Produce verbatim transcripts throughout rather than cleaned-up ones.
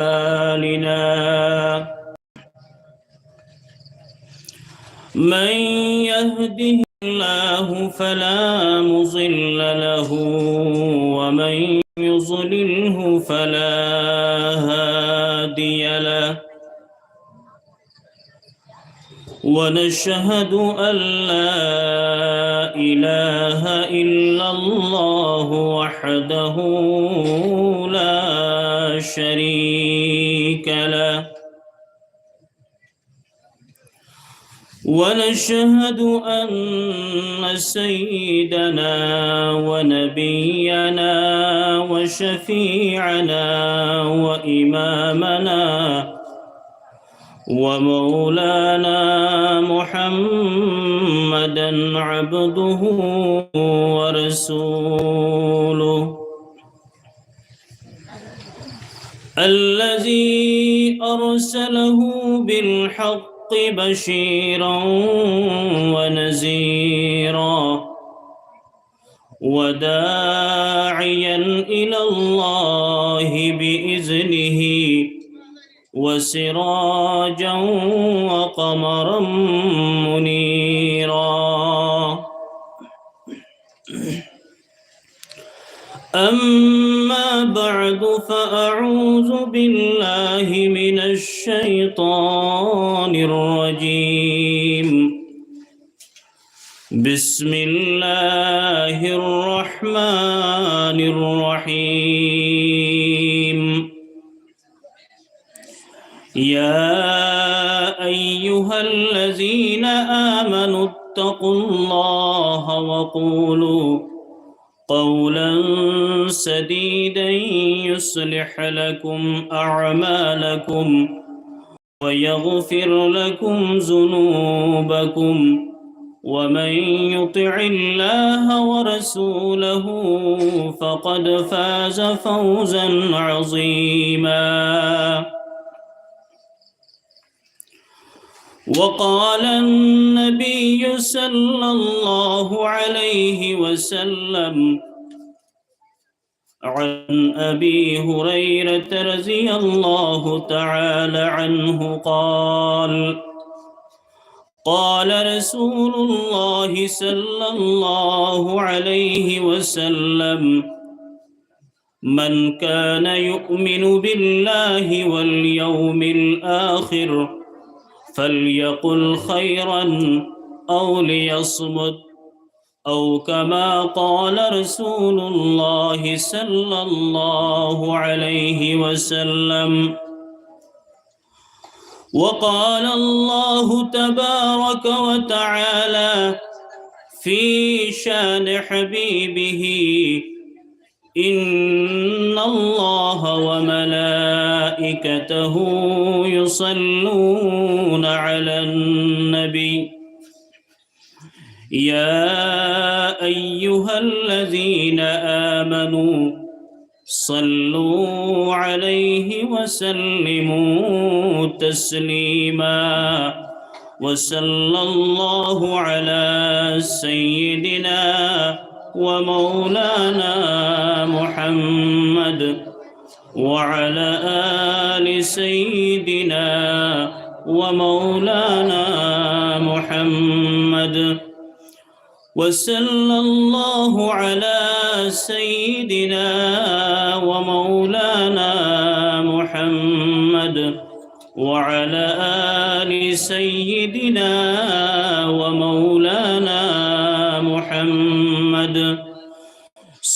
أعمالنا. من يهده الله فلا مضل له، ومن يضلله فلا هادي له. ونشهد أن لا إله إلا الله وحده لا شريك له. ونشهد أن سيدنا ونبينا وشفيعنا وإمامنا ومولانا محمدا عبده ورسوله، الذي أرسله بالحق بشيرا ونذيرا، وداعيا إلى الله بإذنه، وسراجا وقمرا منيرا. أما بعد، فأعوذ بالله من الشيطان الرجيم. بسم الله الرحمن الرحيم. يا أيها الذين آمنوا اتقوا الله وقولوا قولا سديدا يصلح لكم أعمالكم ويغفر لكم ذنوبكم، ومن يطع الله ورسوله فقد فاز فوزا عظيما. وقال النبي صلى الله عليه وسلم عن أبي هريرة رضي الله تعالى عنه قال: قال رسول الله صلى الله عليه وسلم: من كان يؤمن بالله واليوم الآخر فليقل خيرا أو ليصمت، أو كما قال رسول الله صلى الله عليه وسلم. وقال الله تبارك وتعالى في شان حبيبه: إن الله وملائكته يصلون على النبي، يا أيها الذين آمنوا صلوا عليه وسلموا تسليما. وصلى الله على سيدنا ومولانا محمد وعلى آل سيدنا ومولانا محمد. وصلى الله على سيدنا ومولانا محمد وعلى آل سيدنا ومولانا محمد.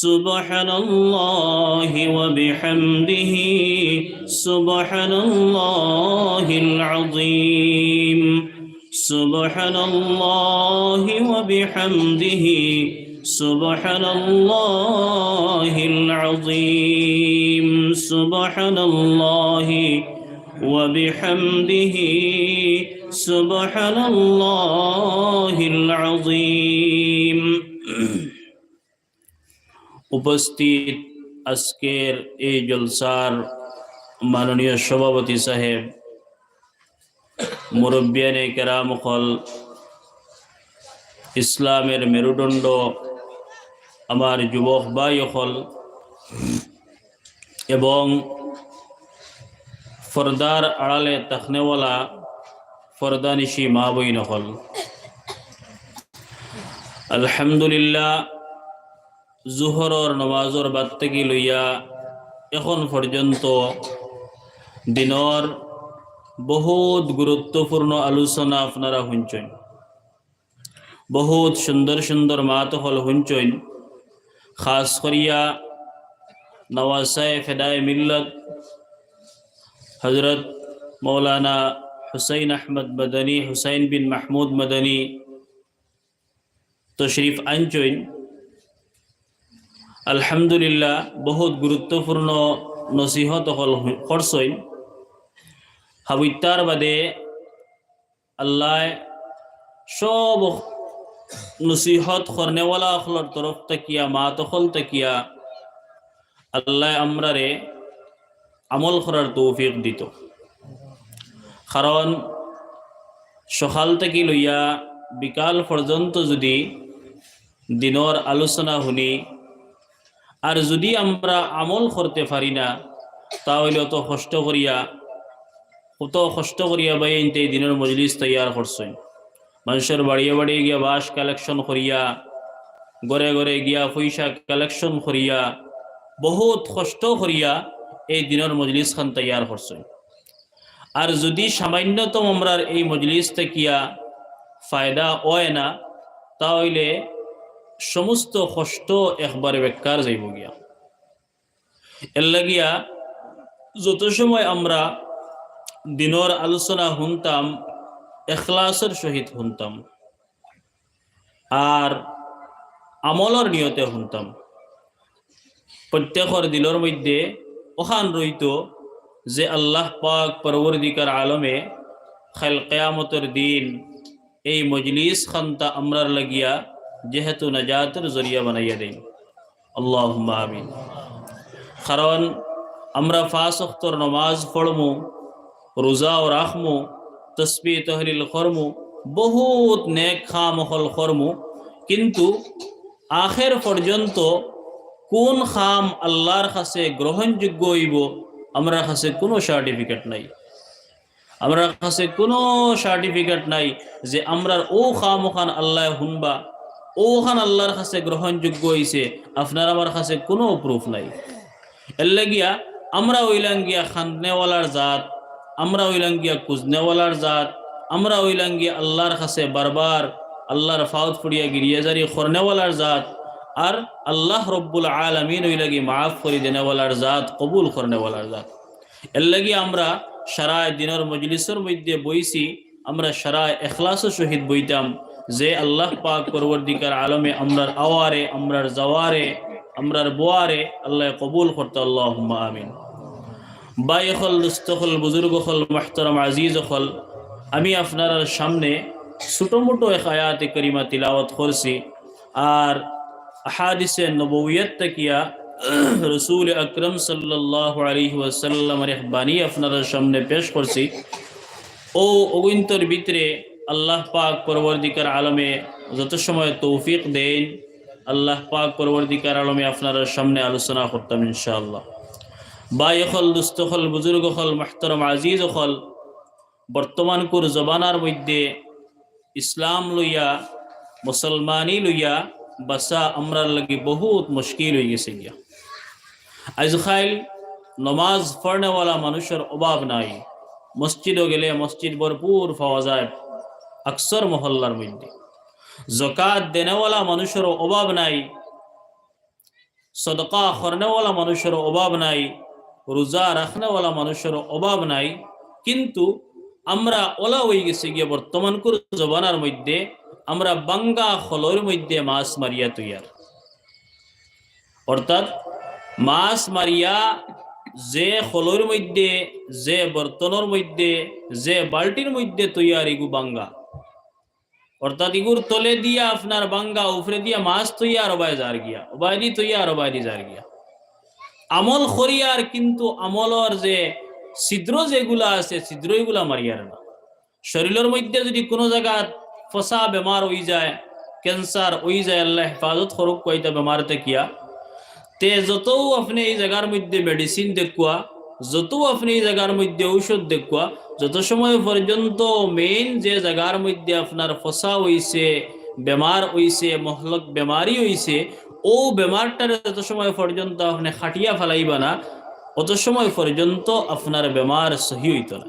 سبحان الله وبحمده، سبحان الله العظيم، سبحان الله وبحمده، سبحان الله العظيم، سبحان الله وبحمده، سبحان الله العظيم. উপস্থিত আজকের এই জলসার মাননীয় সভাপতি সাহেব, মুরব্বিয়ানে কেরাম অকল, ইসলামের মেরুদণ্ড, আমার যুবক ভাই অকল এবং পর্দার আড়ালে থাকনেওয়ালা পর্দানিশি মা বইন অকল, আলহামদুলিল্লাহ, জোহরর নমাজর বাদ থাকি লইয়া এখন পর্যন্ত দিনর বহুত গুরুত্বপূর্ণ আলোচনা আপনারা হুনছইন। বহুত সুন্দর সুন্দর মাত অকল হুনছইন। খাস করিয়া নওয়াসায়ে ফেদায়ে মিল্লত হযরত মাওলানা হুসাইন আহমদ মাদানী, হুসাইন বিন মাহমুদ মাদানী তশরিফ আনছইন। আলহামদুলিল্লাহ, বহুত গুরুত্বপূর্ণ নসিহত অকল হু-, করছইন। হাবিত্তার বাদে আল্লায় সব নসিহত করনেওয়ালা অকলর তরফ থাকিয়া, মাত অকল থাকিয়া আল্লায় আমরারে আমল করার তৌফিক দিতো। কারণ সকাল থাকি লইয়া বিকাল পর্যন্ত যুদি দিনর আলোচনা হুনি, আর যুদি আমরা আমল করতে পারি না, তা অইলে অত কষ্ট করিয়া, অত কষ্ট করিয়া ভাইয়াইন্তে এই দিনর মজলিস তৈয়ার করছইন। মানষর বাড়িয়ে বাড়িয়ে গিয়া বাঁশ collection করিয়া, ঘরে ঘরে গিয়া পয়সা collection করিয়া, বহুত কষ্ট করিয়া এই দিনর মজলিস খান তৈয়ার করছইন। আর যুদি সামান্যতম আমরার এই মজলিস থাকিয়া ফায়দা অয় না, তা অইলে সমস্ত কষ্ট একবারে বেকার যাইবো গিয়া। এর লাগিয়া যত সময় আমরা দিনর আলোচনা হুনতাম, এখলাসর সহিত হুনতাম, আর আমলর নিয়তে হুনতাম। প্রত্যেকর দিলর মধ্যে অখান রইতো যে আল্লাহ পাক পরওয়ারদিগার আলমে কাইল কিয়ামতর দিন এই মজলিস খানতা আমরার লাগিয়া যেহেতু নাজাতর জরিয়া বানাইয়া দেইন। আল্লাহুম্মা আমিন। কারণ আমরা পাঁচ ওয়াক্তর নমাজ পড়মু, রোজাও রাখমু, তসবিহ তহলিল করমু, বহুত নেক কাম অকল করমু, কিন্তু আখের পর্যন্ত কোন কাম আল্লাহর কাছে গ্রহণযোগ্য অইবো, আমরার কাছে কোনো certificate নাই। আমরার কাছে কোনো certificate নাই যে আমরার অউ কাম অখান আল্লায় হুনবা, অউ অখান আল্লাহর কাছে গ্রহণযোগ্য অইছে, আপনার আমার কাছে কোনো proof নাই। এর লাগিয়া আমরা অইলাম গিয়া খান্দনেওয়ালার জাত, আমরা অইলাম গিয়া খুঁজনেওয়ালার জাত, আমরা অইলাম গিয়া আল্লাহর কাছে বারবার আল্লাহর ফাওত পড়িয়া গিরিয়াজারি করনেওয়ালার জাত, আর আল্লাহ রব্বুল আলামিন অইলা গি মাফ করি দেনেওয়ালার জাত, কবুল করনেওয়ালার জাত। এর লাগি আমরা সারা দিনর মজলিসর মধ্যে বইছি, আমরা সারা এখলাসর সহিত বইতাম যে আল্লাহ পাক পরওয়ারদিগার আলমে আমরার আওয়ারে, আমরার যাওয়ারে, আমরার বোয়ারে আল্লাহ কবুল করতা। আল্লাহুম্মা আমিন। ভাই অকল, দোস্ত অকল, বুজুর্গ অকল, মুহতারাম আজিজ অকল, আমি আপনারার সামনে ছোট মোটো এক আয়াতে করিমা তিলাওয়াত করছি, আর আহাদিসে নববিয়ত থাকিয়া রসুল আকরাম সাল্লাল্লাহু আলাইহি ওয়াসাল্লামর এক বাণী আপনারার সামনে পেশ করছি। অউ অগুইন্তর ভিতরে আল্লাহ পাক পরওয়ারদিগার আলমে যত সময় তৌফিক দেইন, আল্লাহ পাক পরওয়ারদিগার আলমে আপনারার সামনে আলোচনা করতাম ইনশাআল্লাহ। ভাই অকল, দোস্ত অকল, বুজুর্গ অকল, মুহতারাম আজিজ অকল, বর্তমানকুর জমানার মধ্যে ইসলাম লইয়া, মুসলমানি লইয়া বাঁচা আমরার লাগি বহুত মুশকিল অইগেছে গিয়া। আইজকাইল নমাজ পড়নেওয়ালা মানুষর অভাব নাই। মসজিদো গেলে মসজিদ ভরপুর পাওয়া যায় আকসর মহল্লার মধ্যে। জকাত দেনেওয়ালা মানুষর অভাব নাই। সদকা করনেওয়ালা মানুষর অভাব নাই, রোজা রাখনেওয়ালা মানুষর অভাব নাই, কিন্তু আমরা অলা অইগেছি গিয়া বর্তমানকুর জমানার মধ্যে আমরা বাঙ্গা খলর মধ্যে মাছ মারিয়া তৈয়ার। অর্থাৎ মাছ মারিয়া যে খলর মধ্যে, যে বর্তনর মধ্যে, যে বালতির মধ্যে তৈয়ার ইগু বাঙ্গা। অর্থাৎ ইগুর তলে দিয়া আপনার বাঙ্গা, উপরে দিয়া মাছ তৈয়ার অবায় যার গিয়া, অবায়দি তৈয়ার অবায়দি যার গিয়া। আমল করিয়ার, কিন্তু আমলর যে ছিদ্র যেগুলা আছে, ছিদ্র ইগুলা মারিয়ার না। শরীলর মধ্যে যুদি কুনু জাগাত ফসা বেমার অইযায়, cancer অইযায়, আল্লায় হেফাজত করউক্কা ইতা বেমার থাকিয়া, তে যতউ আপনে ই জাগার মধ্যে medicine দেখউক্কা, যত আপনে ই জাগার মধ্যে ঔষধ দেখুয়া, যত সময় পর্যন্ত মেইন যে জাগার মধ্যে আপনার ফসা অইছে, বেমার অইছে, মহলক বেমারি অইছে, অউ বেমারটারে যত সময় পর্যন্ত আপনে কাটিয়া ফালাইবা না, অত সময় পর্যন্ত আপনার বেমার সহি অইতো না।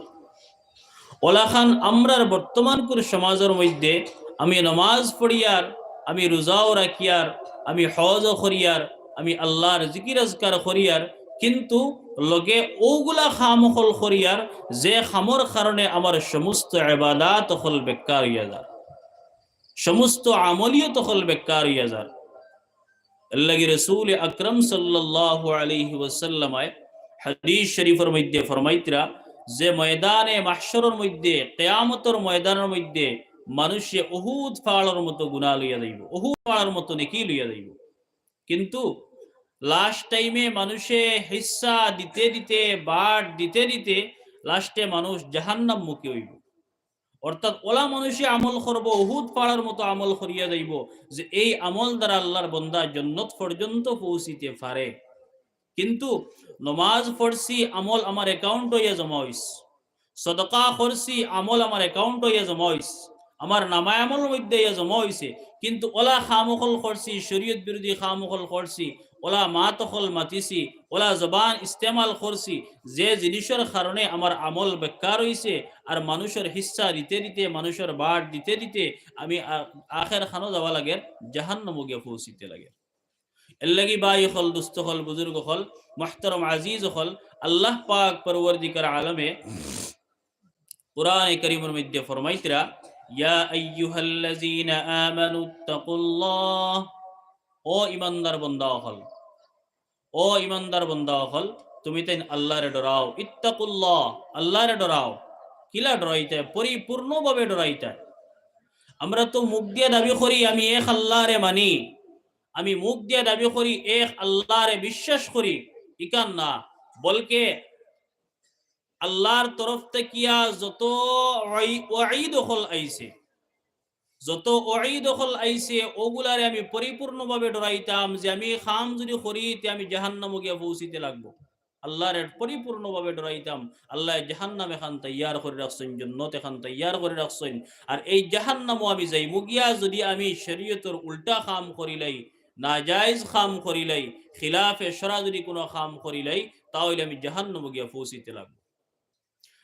অলাখান আমরার বর্তমানকুর সমাজর মধ্যে আমি নমাজ পড়িয়ার, আমি রোজাও রাখিয়ার, আমি হজও করিয়ার, আমি আল্লার জিকির আজকার করিয়ার, কিন্তু লগে অউগুলা কাম অকল করিয়ার যে কামর কারণে আমার সমস্ত ইবাদত অকল বেকার অইয়া যার, সমস্ত আমলিয়ত অকল বেকার অইয়া যার। এরলাগি রসুল আকরাম সাল্লাল্লাহু আলাইহি ওয়াসাল্লামে হাদিস শরীফর মধ্যে ফরমাইতরা যে ময়দানে মাহশরর মধ্যে, কিয়ামতর ময়দানর মধ্যে মানুষে উহুদ পাহাড়র মতো গুনাহ লইয়া যাইবো, উহুদ পাহাড়র মতো নেকি লইয়া যাইবো। কিন্তু লাস্ট টাইমে মানুষে হিস্সা দিতে দিতে, বাট দিতে দিতে লাস্টে মানুষ জাহান্নামমুখী অইবো। অর্থাৎ অলা মানুষে আমল করবো, উহুদ পাহাড়র মতো আমল করিয়া যাইবো, যে এই আমল দ্বারা আল্লার বন্দা জন্নত পর্যন্ত পৌঁছিতে পারে। কিন্তু নমাজ পড়ছি, আমল আমার অ্যাকাউন্ট অইয়া জমা অইছে, সদকা করছি, আমল আমার অ্যাকাউন্ট অইয়া জমা অইছে, আমার নামায় আমলর মধ্যে অইয়া জমা অইছে, কিন্তু অলা কাম অকল করছি, শরীয়ত বিরোধী কাম অকল করছি, অলা মাত অকল মাতিছি, অলা জবান ইস্তেমাল করছি, যে জিনিসর কারণে আমার আমল বেকার অইছে, আর মানুষর হিস্সা দিতে দিতে, মানুষর বাট দিতে দিতে আমি আ-, আখের খানো যাওয়া লাগের, জাহান্নামো গিয়া পৌঁছিতে লাগের। এরলাগি ভাই অকল, দোস্ত অকল, বুজুর্গ অকল, মুহতারাম আজিজ অকল, আল্লাহ পাক পরওয়ারদিগার আলমে কোরআনে করিমর মধ্যে ফরমাইতরা, "ইয়া আইয়ুহাল্লাযীনা আমানু ইত্তাকুল্লাহ।" ও ইমানদার বন্দা অকল, ও ইমানদার বন্দা অকল, তুমি তাইন আল্লারে ডরাও। ইত্তাকুল্লাহ, আল্লারে ডরাও। কিলা ডরাইতা? পরিপূর্ণভাবে ডরাইতা। আমরা তো মুখ দিয়া দাবি করি, "আমি এক আল্লারে মানি।" আমি মুখ দিয়া দাবি করি, এক আল্লারে বিশ্বাস করি, ইখান না, বলকে আল্লার তরফ থাকিয়া যত ওয়াই-, ওয়াইদ অকল আইছে, যত ওয়াইদ অকল আইছে, অগুলারে আমি পরিপূর্ণভাবে ডরাইতাম যে আমি কাম যুদি করি, তে আমি জাহান্নামো গিয়া পৌঁছিতে লাগবো। আল্লারে পরিপূর্ণভাবে ডরাইতাম। আল্লায় জাহান্নাম এখান তৈয়ার করি রাখছইন, জন্নত এখান তৈয়ার করি রাখছইন। আর এই জাহান্নামো আমি যাইমু গিয়া যুদি আমি শরীয়তর উল্টা কাম করিলাই, নাজায়েজ কাম করিলাই, খিলাফে শরা যুদি কুনু কাম করিলাই, তা অইলে আমি জাহান্নামো গিয়া পৌঁছিতে লাগবো।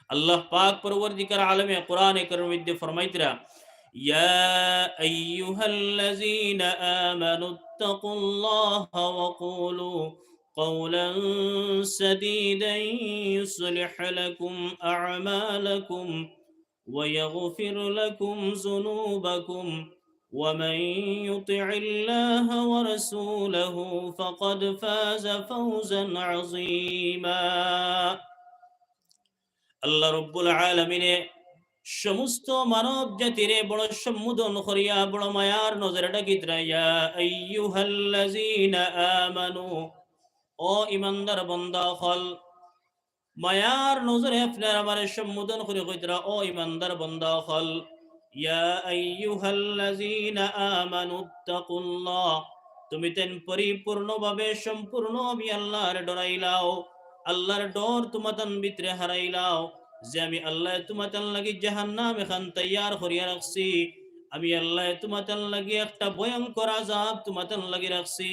আল্লাহ পাক পরওয়ারদিগার আলমে কোরআনে করিমর মধ্যে ফরমাইতরা, "ইয়া আইয়ুহাল্লাযীনা আমানু ইত্তাকুল্লাহা ওয়া কুলু কাওলান সাদীদা ইউসলিহ লাকুম আমালাকুম ওয়া ইয়াগফির লাকুম যুনুবাকুম ওয়া মান ইউতি'ইল্লাহা ওয়া রাসূলাহু ফাকাদ ফাযা ফাওজান আযীমা।" আল্লাহ রব্বুল আলামিনে সমস্ত মানব জাতিরে বড় সম্বোধন করিয়া বড় মায়ার নজরে ডাকিতরা, "ইয়া আইয়ুহাল্লাযীনা আমানু", ও ইমানদার বন্দা অকল। মায়ার নজরে আপনার আমারে সম্বোধন করি কইতরা, "ও ইমানদার বন্দা অকল, ইয়া আইয়ুহাল্লাযীনা আমানু ইত্তাকুল্লাহ, তুমি তাইন পরিপূর্ণভাবে সম্পূর্ণ আমি আল্লারে ডরাইলাও, আল্লার ডর তুমাতান ভিতরে হারাইলাও, যে আমি আল্লায় তুমাতান লাগি জাহান্নাম এখান তৈয়ার করিয়া রাখছি, আমি আল্লায় তুমাতান লাগি একটা ভয়ঙ্কর আযাব তুমাতান লাগি রাখছি,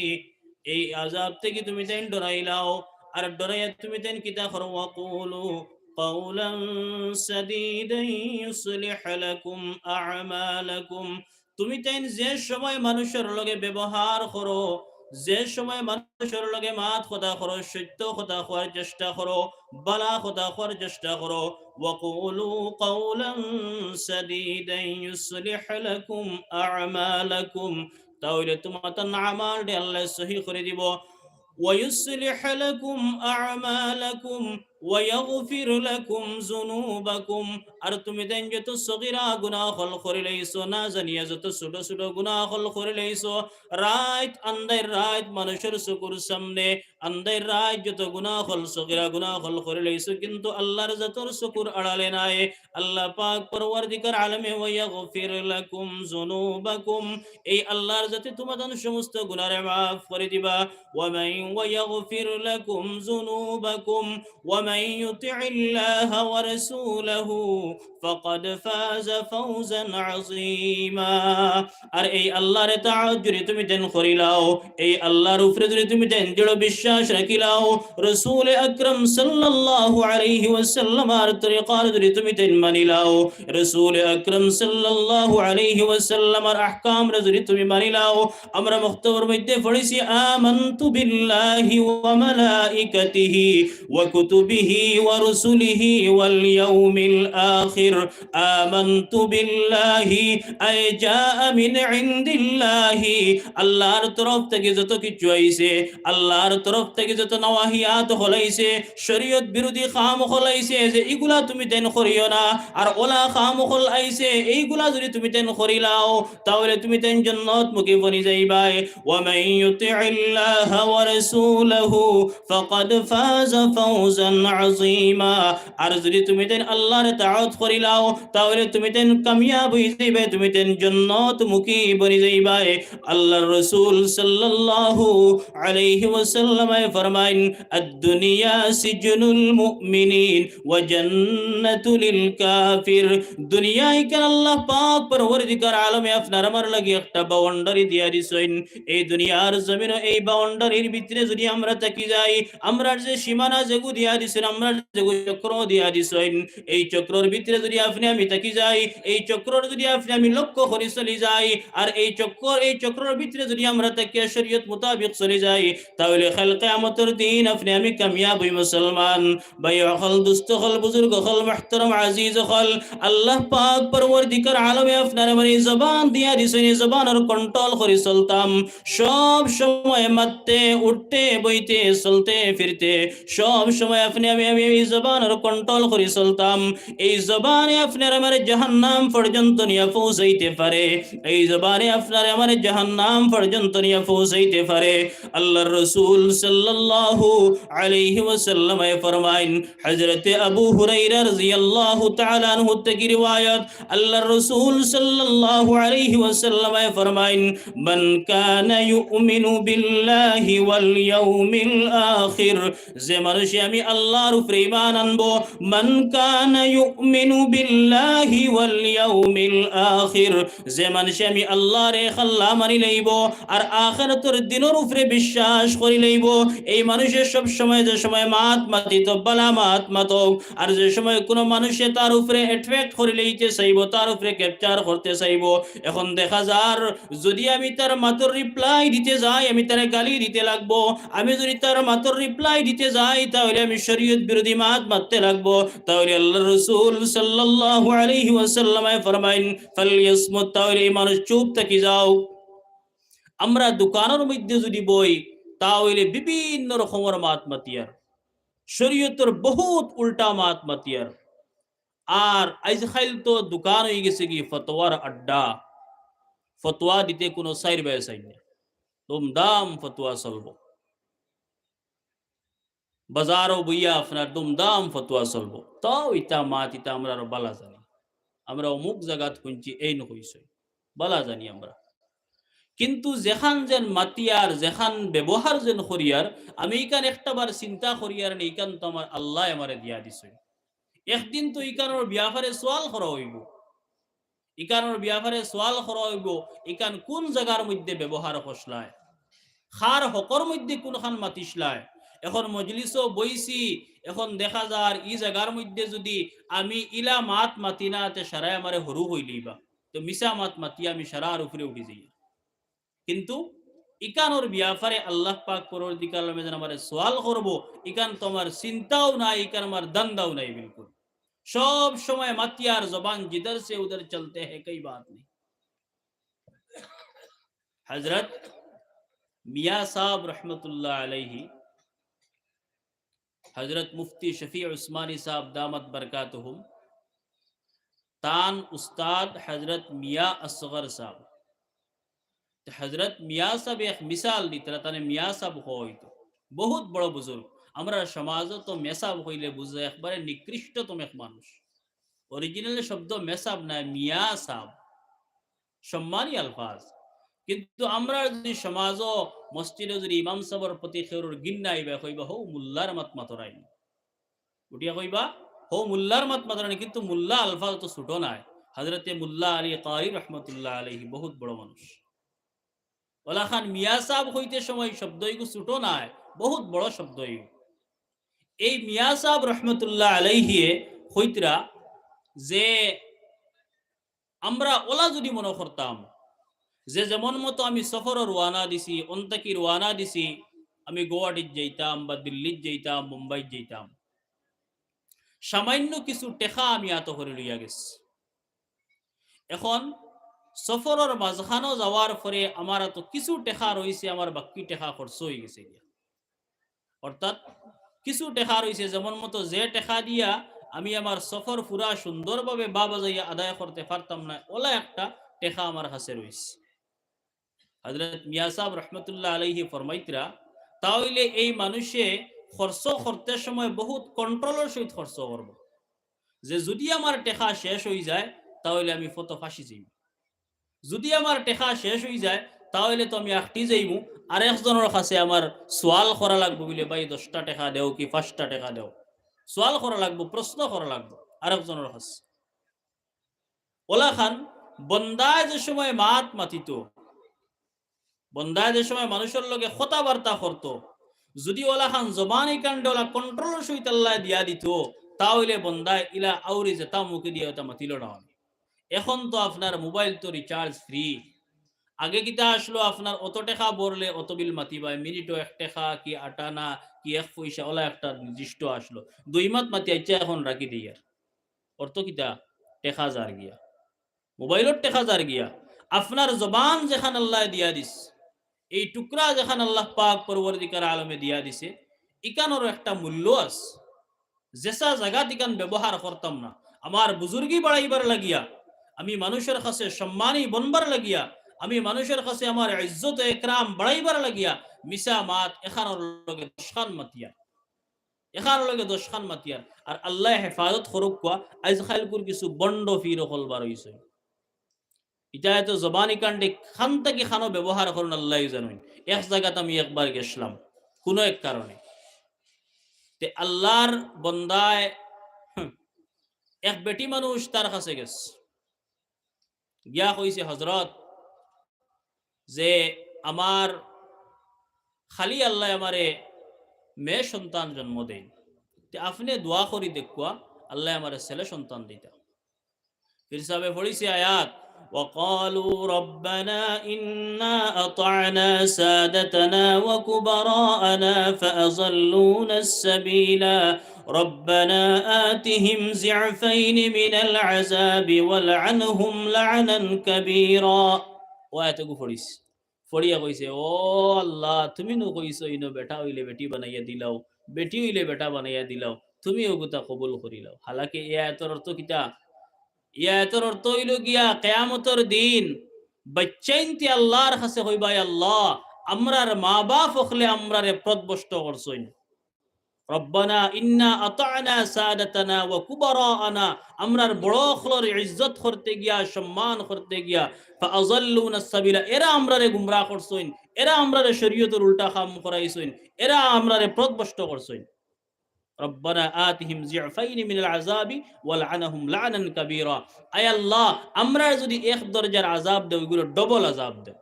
এই আযাব থাকি তুমি তাইন ডরাইলাও।" আর ডরাইয়া তুমি তাইন কিতা করো? "ওয়া কুলু কাওলান সাদীদান ইউসলিহ লাকুম আমালাকুম।" তুমি তাইন যে সময় মানুষর লগে ব্যবহার করো, যে সময় মানুষর লগে মাত কথা করো, সত্য কথা কওয়ার চেষ্টা করো, বালা কথা কওয়ার চেষ্টা করো, "ওয়া কুলু কাওলান সাদীদান ইউসলিহ লাকুম আমালাকুম।" তা অইলে তুমাতান আমলরে আল্লায় সহি করি দিবো। "ওয়া ইউসলিহ লাকুম আমালাকুম ওয়া ইয়াগফির লাকুম যুনুবাকুম।" আর তুমি তাইন যত সগীরা গুনাহ অকল করিলাইছো, না জানিয়া যত ছোট ছোট গুনাহ অকল করিলাইছো, রাইত আন্দাইর রাইত মানুষর চকুর সামনে আন্দাইর রাইত যত গুনাহ অকল, সগীরা গুনাহ অকল করিলাইছো, কিন্তু আল্লার জাতর চকুর আড়ালে নাই। আল্লাহ পাক পরওয়ারদিগার আলমে, "ওয়া ইয়াগফির লাকুম যুনুবাকুম", এই আল্লার জাতে তুমাতান সমস্ত গুনারে মাফ করি দিবা। "ওয়া মান", "ওয়া ইয়াগফির লাকুম যুনুবাকুম", "ওয়া من يطع الله ورسوله فقد فاز فوزا عظيما। আর এই আল্লাহর ইতাআত যদি তুমি তাইন করিলাও, এই আল্লাহর উপরে যদি তুমি তাইন দৃঢ় বিশ্বাস রাখিলাও, রাসূল আকরাম সাল্লাল্লাহু আলাইহি ওয়াসাল্লামর তরিকার যদি তুমি তাইন মানিলাও, রাসূল আকরাম সাল্লাল্লাহু আলাইহি ওয়াসাল্লামর আহকামরে যদি তুমি মানিলাও, আমরা মুখতবর মধ্যে পড়ছি, آمنت بالله وملائكته وكتبه ورسله واليوم الآخر। آمنت بالله أي جاء من عند الله। আল্লাহর তরফ থাকি যত কিছু আইছে, আল্লাহর তরফ থাকি যত নাওয়াহিয়াত অকল আইছে, শরীয়ত বিরোধী কাম অকল আইছে যে ইগুলা তুমি তাইন করিও না, আর অলা কাম অকল আইছে এইগুলা যদি তুমি তাইন করিলাও, তাইলে তুমি তাইন জন্নতমুখী বনি যাইবায়। ومن يطع الله ورسوله فقد فاز فوزا عظيما। আর যদি তুমি তাইন আল্লাহর ইতাআত করিলাও, তাইলে তুমি তাইন কামিয়াব অই যাইবায়, তুমি তাইন জন্নতমুখী বনি যাইবায়। আল্লাহর রাসূল সাল্লাল্লাহু আলাইহি ওয়াসাল্লামে ফরমাইন, الدنيا سجن المؤمن وجنة للكافر। দুনিয়া ইখান আল্লাহ পাক পরওয়ারদিগার আলমে আপনার আমার লাগি একটা বাউন্ডারি দিয়া দিছইন। এই দুনিয়ার জমিনো এই বাউন্ডারির ভিতরে যদি আমরা থাকি যাই, আমরার যে সীমানা যেগু দিয়া দিছইন, আমরার যেগু চক্র দিয়া দিছইন, এই চক্রর ভিতরে যদি আপনে আমি থাকি যাই, এই চক্রর যদি আপনে আমি লক্ষ্য করি চলি যাই, আর এই চক্র, এই চক্রর ভিতরে যদি আমরা থাকিয়া শরীয়ত মোতাবেক চলি যাই, তাইলে কাইল কিয়ামতর দিন আপনে আমি কামিয়াব অই মুসলমান। ভাই অকল, দুস্ত অকল, বুজুর্গ অকল, মুহতারাম আজিজ অকল, আল্লাহ পাক পরওয়ারদিগার আলমে আপনার আমার এই জবান দিয়া দিছইন, এই জবানর control করি চলতাম। সব সময় মাততে, উঠতে, বইতে, চলতে, ফিরতে, সব সময় আপনে আমি, আমি এই জবানর control করি চলতাম। এই জবানে আপনার আমার জাহান্নাম পর্যন্ত নিয়া পৌঁছাইতে পারে, এই জবানে আপনার আমার জাহান্নাম পর্যন্ত নিয়া পৌঁছাইতে পারে। আল্লাহর রাসূল সাল্লাল্লাহু আলাইহি ওয়াসাল্লামে ফরমাইন, হযরতে আবু হুরায়রা রাদিয়াল্লাহু তাআলা আনহু থাকি রিওয়ায়াত, আল্লাহর রাসূল সাল্লাল্লাহু আলাইহি ওয়াসাল্লামে ফরমাইন, من كان يؤمن بالله واليوم الآخر, যে মানুষে আমি আল্লাহর উপরে ঈমান আনবো, من كان يؤمن بالله واليوم الآخر, যে মানুষে আমি আল্লাহরে খাল্লা মানি লইবো আর আখিরাতর দিনর উপরে বিশ্বাস করি লইবো, এই মানুষে সব সময় যে সময় মাত মাতিতো, বালা মাত মাতউক, আর যে সময় কুনু মানুষে তার উপরে attack করি লইতে চাইবো, তার উপরে capture করতে চাইবো, এখন দেখা যার যদি আমি তার মাতর reply দিতে যাই, আমি তারে গালি দিতে লাগবো। আমি যদি তার মাতর reply দিতে যাই, তাইলে আমি শরীয়ত বিরোধী মাত মাততে লাগবো। তাইলে আল্লাহর রাসূল সাল্লাল্লাহু আলাইহি ওয়াসাল্লামে ফরমাইন, فليصمت, তাইলে এই মানুষ চুপ থাকি যাও। আমরা দোকানর মধ্যে যদি বই, তাইলে বিভিন্ন রকমর মাত মাতিয়ার, শরীয়তর বহুত উল্টা মাত মাতিয়ার। আর আইজ কাইল তো দোকান অই গেছে কি ফতোয়ার আড্ডা, ফতোয়া দিতে কুনু সাইর বায় চাইর না, দুমদাম ফতোয়া চলবো। বাজারো বইয়া আপনার দুমদাম ফতোয়া চলবো। তাও ইতা মাত ইতা আমরা আরো বালা জানি, আমরা অমুক জাগাত হুনছি এইন কইছে, বালা জানি আমরা। কিন্তু যেখান যেন মাতিয়ার, যেখান ব্যবহার যেন করিয়ার, আমি ইখান একটা বার চিন্তা করিয়ার নি, ইখান তো আমার আল্লায় আমারে দিয়া দিছে। একদিন তো ইখানর ব্যাপারে সওয়াল করা অইবো, ইখানর ব্যাপারে সওয়াল করা অইবো, ইখান কুন জাগার মধ্যে ব্যবহার করছলায়, কার হকর মধ্যে কুনখান মাতিছলায়। এখন মজলিসো বইছি, এখন দেখা যার ই জাগার মধ্যে যদি আমি ইলা মাত মাতি না, তে সারায় আমারে হুরু কইলিবা, তো মিছা মাত মাতিয়া আমি সারার উপরে উঠি যাই। কিন্তু ইখানর ব্যাপারে আল্লাহ পাক পরওয়ারদিগার আলমে যেন আমারে সওয়াল করবো, ইখান তো আমার চিন্তাও নাই, ইখান আমার ধান্দাও নাই বিলকুল। সব সময় মাতিয়ার, জবান জিধর সে উধর চলতে হ্যায়, কই বাত নেই। হযরত মিয়া সাহেব রহমতুল্লাহ আলাইহি, হযরত মুফতি শফি উসমানী সাহেব দামাত বরকাতুহুম, তান উস্তাদ হযরত মিয়া আসগর সাহেব। তো হযরত মিয়া সাহেব এক মিসাল দিতরা, তানে মিয়া সাহেব কওয়া অইতো, বহুত বড় বুজুর্গ। আমরার সমাজো তো মেসাব কইলে বুঝা যায় একবারে নিকৃষ্টতম এক মানুষ। Original শব্দ মেসাব নায়, মিয়া সাহেব, সম্মানী আলফাজ। কিন্তু আমরার যদি সমাজো, মসজিদো যদি ইমাম সাহেবর প্রতি কেউর ঘিন্না আইবা, কইবা, "হউ মুল্লার মাত মাতরাইন।" উঠিয়া কইবা, "হো মুল্লার মাত মাতরানি, কিন্তু মুল্লা আলফাজ তো ছোট নায়।" হযরতে মুল্লা আলী কারি রহমতুল্লাহ আলাইহি বহুত বড় মানুষ। অলাখান মিয়া সাব কইতে সময় শব্দ ইগু ছোট নায়, বহুত বড় শব্দ ইগু। এই মিয়া সাব রহমতুল্লাহ আলাইহিয়ে কইতরা যে আমরা অলা যুদি মনো করতাম যে যেমন মতো আমি সফরো রওয়ানা দিছি, অন থাকি রওয়ানা দিছি, আমি গুয়াহাটিত যাইতাম বা দিল্লিত যাইতাম, মুম্বাইত যাইতাম, সামান্য কিছু টেকা আমি আতো করি লইয়া গেছি। এখন সফরর মাঝখানো যাওয়ার পরে আমার আতো কিছু টেকা রইছে, আমার বাকি টেকা খরচ অইগেছে গিয়া। অর্থাৎ কিছু টেকা রইছে, যেমন মতো যে টেকা দিয়া আমি আমার সফর পুরা সুন্দরভাবে বা বাজাইয়া আদায় করতে পারতাম না, অলা একটা টেকা আমার কাছে রইছে। হযরত মিয়া সাব রহমতুল্লাহ আলাইহি ফরমাইতরা, তা অইলে এই মানুষে খরচ করতে সময় বহুত কন্ট্রোলর সহিত খরচ করবো, যে যুদি আমার টেকা শেষ অইযায়, তা অইলে আমি ফতো ফাঁসি যাইমু। যুদি আমার টেকা শেষ অইযায়, তা অইলে তো আমি আখটি যাইমু, আরেকজনর কাছে আমার সওয়াল করা লাগবো বুলে, "ভাই, দশটা টেকা দেও কি পাঁচটা টেকা দেও।" সওয়াল করা লাগবো, প্রশ্ন করা লাগবো আরেকজনর কাছে। অলাখান বন্দায় যে সময় মাত মাতিতো, বন্দায় যে সময় মানুষর লগে কথাবার্তা করতো, যুদি অলাখান জবানি কাণ্ডে অলা কন্ট্রোলর সহিত আল্লায় দিয়া দিতো, তা অইলে বন্দায় ইলা আউরি যেতা মুখে দিয়া অতা মাতিলো না অনে। এখন তো আপনার মোবাইল তো রিচার্জ ফ্রি। আগে কিতা আছলো, আপনার অত টেকা ভরলে অত বিল মাতিবায়, মিনিটো এক টেকা কি আটানা কি এক পয়সা, অলা একটা নির্দিষ্ট আছলো। দুই মাত মাতি আইচ্ছা, এখন রাখি দেইয়ার। অর্থ কিতা? টেকা যার গিয়া, মোবাইলর টেকা যার গিয়া। আপনার জবান যেখান আল্লায় দিয়া দিছে, এই টুকরা যেখান আল্লাহ পাক পরওয়ারদিগার আলমে দিয়া দিছে, ইখানরও একটা মূল্য আছে। যেছা জাগাত ইখান ব্যবহার করতাম না, আমার বুজুর্গি বাড়াইবার লাগিয়া, আমি মানুষর কাছে সম্মানী বনবার লাগিয়া, আমি মানুষর কাছে আমার ইজ্জত একরাম বাড়াইবার লাগিয়া, মিছা মাত এখানর লগে দশখান মাতিয়ার, এখানর লগে দশখান মাতিয়ার। আর আল্লায় হেফাজত করউক্কা, আইজ কাইলকুর কিছু বন্ড ফির অকল বার অইছে। ইতা এত জবানি কাণ্ডে খান থাকি খানো ব্যবহার করইন আল্লায় জানইন। এক জাগাত আমি একবার গেছলাম কুনু এক কারণে, তে আল্লার বন্দায়, হুম, এক বেটি মানুষ তার কাছে গেছে, গিয়া কইছে, "হজরত, যে আমার খালি আল্লায় আমারে মেয়ে সন্তান জন্ম দেইন, তে আপনে দোয়া করি দেখুয়া আল্লায় আমারে ছেলে সন্তান দিতা।" পীর সাহেবে পড়ছে আয়াত, "وقالوا ربنا إنا أطعنا سادتنا وكبراءنا فأضلونا السبيلا ربنا آتهم ضعفين من العذاب والعنهم لعنا كبيرا।" অউ আয়াতগু পড়ছে। পড়িয়া কইছে, "ও আল্লাহ, তুমি নু কইছো ইনো বেটা অইলে বেটি বানাইয়া দিলাও, বেটি অইলে বেটা বানাইয়া দিলাও, তুমি অগুতা কবুল করিলাও।" হালাকে ই আয়াতর অর্থ কিতা? ই আয়াতর অর্থ অইলো গিয়া কিয়ামতর দিন বাইচ্চাইন্তে আল্লার কাছে কইবা, "আল্লাহ, আমরার মা-বাপ অকলে আমরারে পথভ্রষ্ট করছইন।" রব্বানা ইন্না আতা'না সাদাতানা ওয়া কুবারা'আনা, আমরার বড় অকলর ইজ্জত করতে গিয়া, সম্মান করতে গিয়া, ফাআযাল্লুনা সাবিলা, এরা আমরারে গুমরা করছইন, এরা আমরারে শরীয়তর উল্টা কাম করাইছইন, এরা আমরারে পথভ্রষ্ট করছইন। রব্বানা আতিহিম যি'ফাইনি মিনাল আযাবি ওয়ালআনহুম লা'নান কাবীরা। আয় আল্লাহ, আমরারে যুদি এক দরজার আযাব দেও, ইগুরে ডবল আযাব দেও।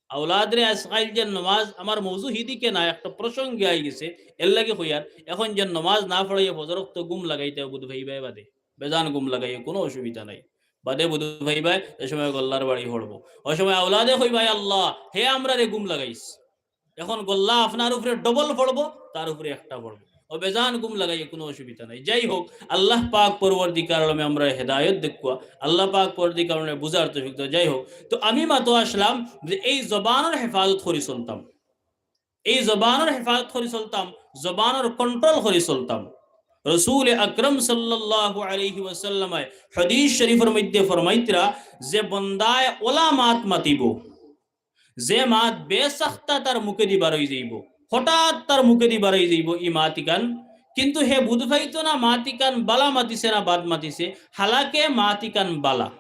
আওলাদরে আইজকাইল যে নমাজ, আমার মৌজু হিদিকে না, একটা প্রসঙ্গে আইগেছে, এরলাগি কইয়ার, এখন যে নমাজ না পড়াইয়া ফজর অক্ত ঘুম লাগাইতে বুধ ভাই ভাই বাদে, বেজান ঘুম লাগাইয়া কুনু অসুবিধা নাই, বাদে বুধ ভাই ভাই যে সময় গল্লার বাড়ি পড়বো, অউ সময় আওলাদে কইবা, "আল্লাহ, হে আমরারে ঘুম লাগাইছ।" এখন গল্লা আপনার উপরে ডবল পড়বো, তার উপরে একটা পড়বো। অউ বেজান ঘুম লাগাইয়া কুনু অসুবিধা নাই। যাই হোক, আল্লাহ পাক পরওয়ারদিগার আলমে আমরারে হেদায়ত দেউক্কা, আল্লাহ পাক পরওয়ারদিগার আলমে বুঝার তৌফিক দেউক্কা। যাই হোক, তো আমি মাতো আছলাম যে এই জবানর হেফাজত করি চলতাম, এই জবানর হেফাজত করি চলতাম, জবানর control করি চলতাম। রসুল আকরাম সাল্লাল্লাহু আলাইহি ওয়াসাল্লামে হাদিস শরিফর মধ্যে ফরমাইতরা যে বন্দায় অলা মাত মাতিবো, যে মাত বেসাখতা তার মুখেদি বারই যাইবো, হঠাৎ তার মুখেদি বারই যাইবো ই মাত ইখান, কিন্তু হে বুঝ পাইতো না মাত ইখান বালা মাতিছে না বাদ মাতিছে, হালাকে মাত ইখান বালা।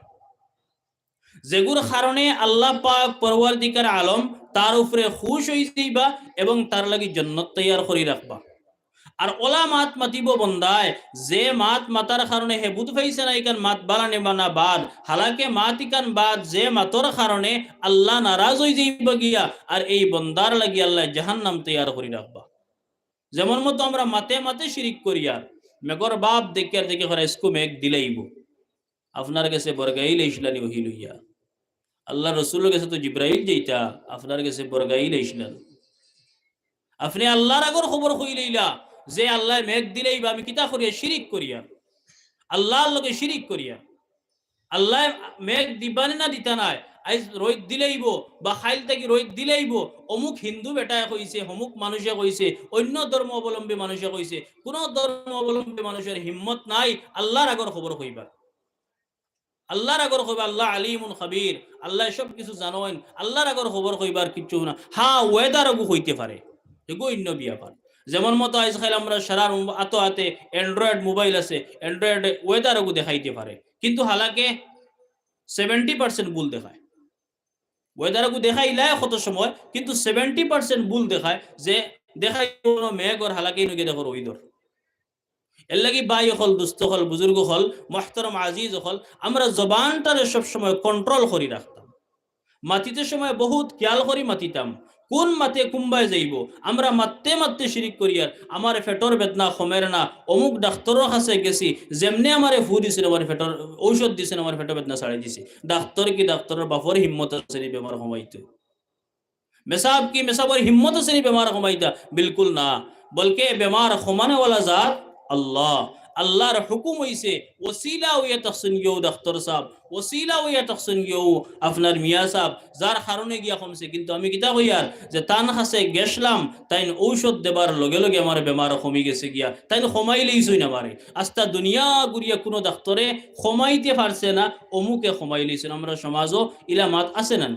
যেগুর কারণে আল্লাহ পাক পরওয়ারদিগার আলম তার উপরে খুশ অইযাইবা এবং তার লাগি জন্নত তৈয়ার করি রাখবা। আর অলা মাত মাতিবো বন্দায়, যে মাত মাতার কারণে হে বুঝ পাইছে না ইখান মাত বালা নি না বাদ, হালাকে মাত ইখান বাদ, যে মাতর কারণে আল্লাহ নারাজ অইযাইবা গিয়া, আর এই বন্দার লাগি আল্লায় জাহান্নাম তৈয়ার করি রাখবা। যেমন মতো আমরা মাতে মাতে শিরিক করিয়ার, মেঘর ভাব দেখিয়ার দেখি করা ইস্কু মেঘ দিলাইবো। আপনার গেছে বরগাইল আইছলা নি ওহি লইয়া? আল্লার রসুলর গেছে তো জিব্রাইল যাইতা, আপনার গেছে বরগাইল আইছলা নি? আপনে আল্লার আগর খবর কইলাইলা যে আল্লায় মেঘ দিলাইবা, আমি কিতা করিয়ার? শিরিক করিয়ার, আল্লার লগে শিরিক করিয়ার। আল্লায় মেঘ দিবা নি না দিতা নায়, আইজ রইদ দিলাইবো বা কাইল থাকি রইদ দিলাইবো, অমুক হিন্দু বেটায় কইছে, অমুক মানুষে কইছে, অইন্য ধর্ম অবলম্বী মানুষে কইছে। কুনু ধর্ম অবলম্বী মানুষর হিম্মত নাই আল্লার আগর খবর কইবার। আল্লার আগর কইবা, আল্লাহ আলিমুন খাবির, আল্লায় সব কিছু জানইন, আল্লার আগর খবর কইবার কিচ্ছু না। হ্যাঁ, weather অগু কইতে পারে, এগু অইন্য ব্যাপার। যেমন মতো আইজ কাইল আমরা সারার আতো আতে Android mobile আছে, Android weather অগু দেখাইতে পারে, কিন্তু হালাকে seventy percent ভুল দেখায়। Weather অগু দেখাইলায় কত সময়, কিন্তু seventy percent ভুল দেখায়, যে দেখায় কুনু মেঘ অর, হালাকে ইনো গিয়া দেখো রইদ অর। এরলাগি ভাই অকল, দুস্ত অকল, বুজুর্গ অকল, মোহতরম আজিজ অকল, আমরা জবানটারে সব সময় control করি রাখতাম। মাতিতে সময় বহুত খেয়াল করি মাতিতাম, কুন মাতে কুম্বায় যাইবো। আমরা মাততে মাততে শিরিক করিয়ার, আমার পেটর বেদনা কমের না, অমুক ডাক্তরর কাছে গেছি, যেমনে আমারে ফু দিছইন, আমার পেটর ঔষধ দিছইন, আমার পেটর বেদনা ছাড়ি দিছে। ডাক্তর কি ডাক্তরর বাপর হিম্মত আছে নি বেমার কমাইতো? মেসাব কি মেসাবর হিম্মত আছে নি বেমার কমাইতা? বিলকুল না। বলকে বেমার কমানেওয়ালা যার আল্লাহ। আল্লার হুকুম অইছে, ওসিলা অইয়া থাকছইন গিয়াউ ডাক্তর সাব, ওসিলা অইয়া থাকছইন গিয়াউ আপনার মিয়া সাব, যার কারণে গিয়া কমছে। কিন্তু আমি কিতা কইয়ার, যে তান কাছে গেছলাম, তাইন ঔষধ দেবার লগে লগে আমার বেমার কমি গেছে গিয়া, তাইন কমাইলাইছইন আমারে। আস্তা দুনিয়া ঘুরিয়া কুনু ডাক্তরে কমাইতে পারছে না, অমুকে কমাইলাইছইন। আমরা সমাজও ইলা মাত আছে না?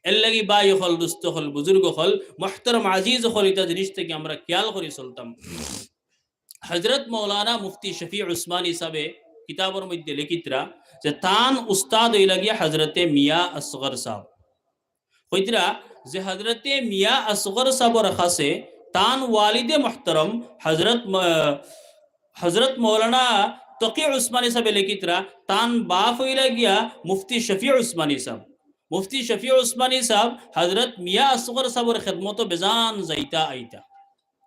এরলাগি ভাই অকল, দুস্ত অকল, বুজুর্গ অকল, মোহতরম আজিজ অকল, ইতা জিনিস থাকি আমরা খেয়াল করি চলতাম। হজরত মৌলানা মুফতি শফি উসমানী সাবে কিতাবর মধ্যে লিখিতরা যে তান উস্তাদ অইলা গিয়া হজরতে মিয়া আসগর সাব। কইতরা যে হজরতে মিয়া আসগর সাবর কাছে তান ওয়ালিদে মোহতরম হজরত ম-, হজরত মৌলানা তকি উসমানী সাবে লিখিতরা, তান বাপ অইলা গিয়া মুফতি শফি উসমানী সাব। মুফতি শফি উসমানী সাব হজরত মিয়া আসগর সাবর খেদমতো বেজান যাইতা আইতা,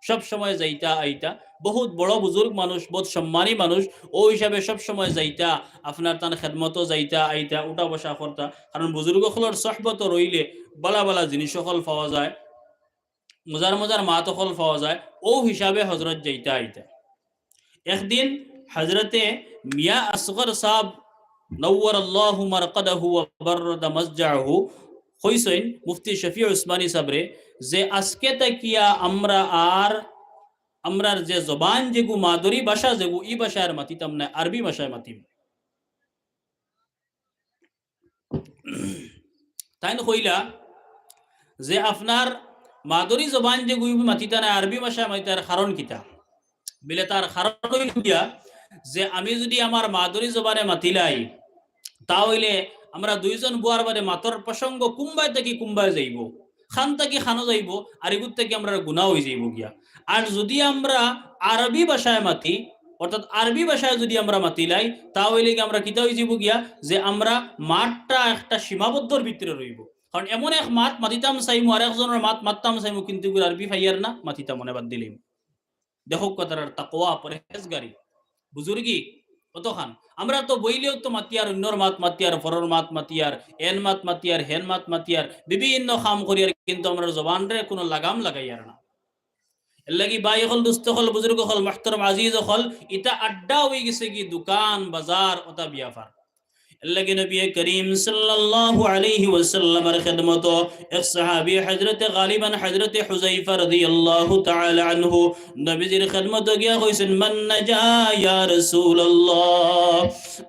সব সময় যাইতা আইতা। বহুত বড় বুজুর্গ মানুষ, বহুত সম্মানী মানুষ, অউ হিসাবে সব সময় যাইতা, আপনার তান খেদমতো যাইতা আইতা, উঠা বসা করতা। কারণ বুজুর্গ অকলর সহবতো রইলে বালা বালা জিনিস অকল পাওয়া যায়, মজার মজার মাত অকল পাওয়া যায়, অউ হিসাবে হজরত যাইতা আইতা। একদিন হজরতে মিয়া আসগর সাব, নওয়ারাল্লাহু মারকাদাহু ওয়া বাররাদা মাজজাহু, কইছইন মুফতি শফি উসমানী সাবরে যে আজকে থাকিয়া আমরা আর, আমরার যে জবান যেগু, মাদরি ভাষা যেগু, ই ভাষায় আর মাতিতাম না, আরবি ভাষায় মাতিম। তাইন কইলা যে আপনার মাদরি জবান যেগু মাতিতা না, আরবি ভাষায় মাতিতার কারণ কিতা? বিলে তার কারণ অইল গিয়া যে আমি যুদি আমার মাদরি জবানে মাতিলাই, তা অইলে আমরা দুইজন বুয়ার বাদে মাতর প্রসঙ্গ কুম্বায় থাকি কুম্বায় যাইবো, খান থাকি খানো যাইবো, আর ইগুর থাকি আমরার গুনা অইযাইবো গিয়া। আর যুদি আমরা আরবি ভাষায় মাতি, অর্থাৎ আরবি ভাষায় যুদি আমরা মাতিলাই, তা অইলে গি আমরা কিতা অইযাইবো গিয়া, যে আমরা মাতটা একটা সীমাবদ্ধর ভিতরে রইবো। কারণ এমন এক মাত মাতিতাম চাইমু, আর একজনর মাত মাততাম চাইমু, কিন্তু ইগুর আরবি পাইয়ার না, মাতিতাম অনে বাদ দিলাইমু। দেখউক্কা তারার তাকওয়া, পরহেজগারি, বুজুর্গি কতখান। আমরা তো বইলেউ তো মাতিয়ার, অইন্যর মাত মাতিয়ার, পরর মাত মাতিয়ার, এন মাত মাতিয়ার, হেন মাত মাতিয়ার, বিভিন্ন কাম করিয়ার, কিন্তু আমরার জবানরে কুনু লাগাম লাগাইয়ার না। এরলাগি ভাই অকল, দুস্ত অকল, বুজুর্গ অকল, মোহতরম আজিজ অকল, ইতা আড্ডা অইগেছে গি দোকান, বাজার, অতা ব্যাপার। এরলাগি নবী করিম সাল্লাল্লাহু আলাইহি ওয়াসাল্লামর খেদমতো এক সাহাবী হযরতে গালিবান হযরতে হুযায়ফা রাদিয়াল্লাহু তাআলা আনহু নবীজির খেদমতো গিয়া কইছইন, "মান নাজা ইয়া রাসূলুল্লাহ?"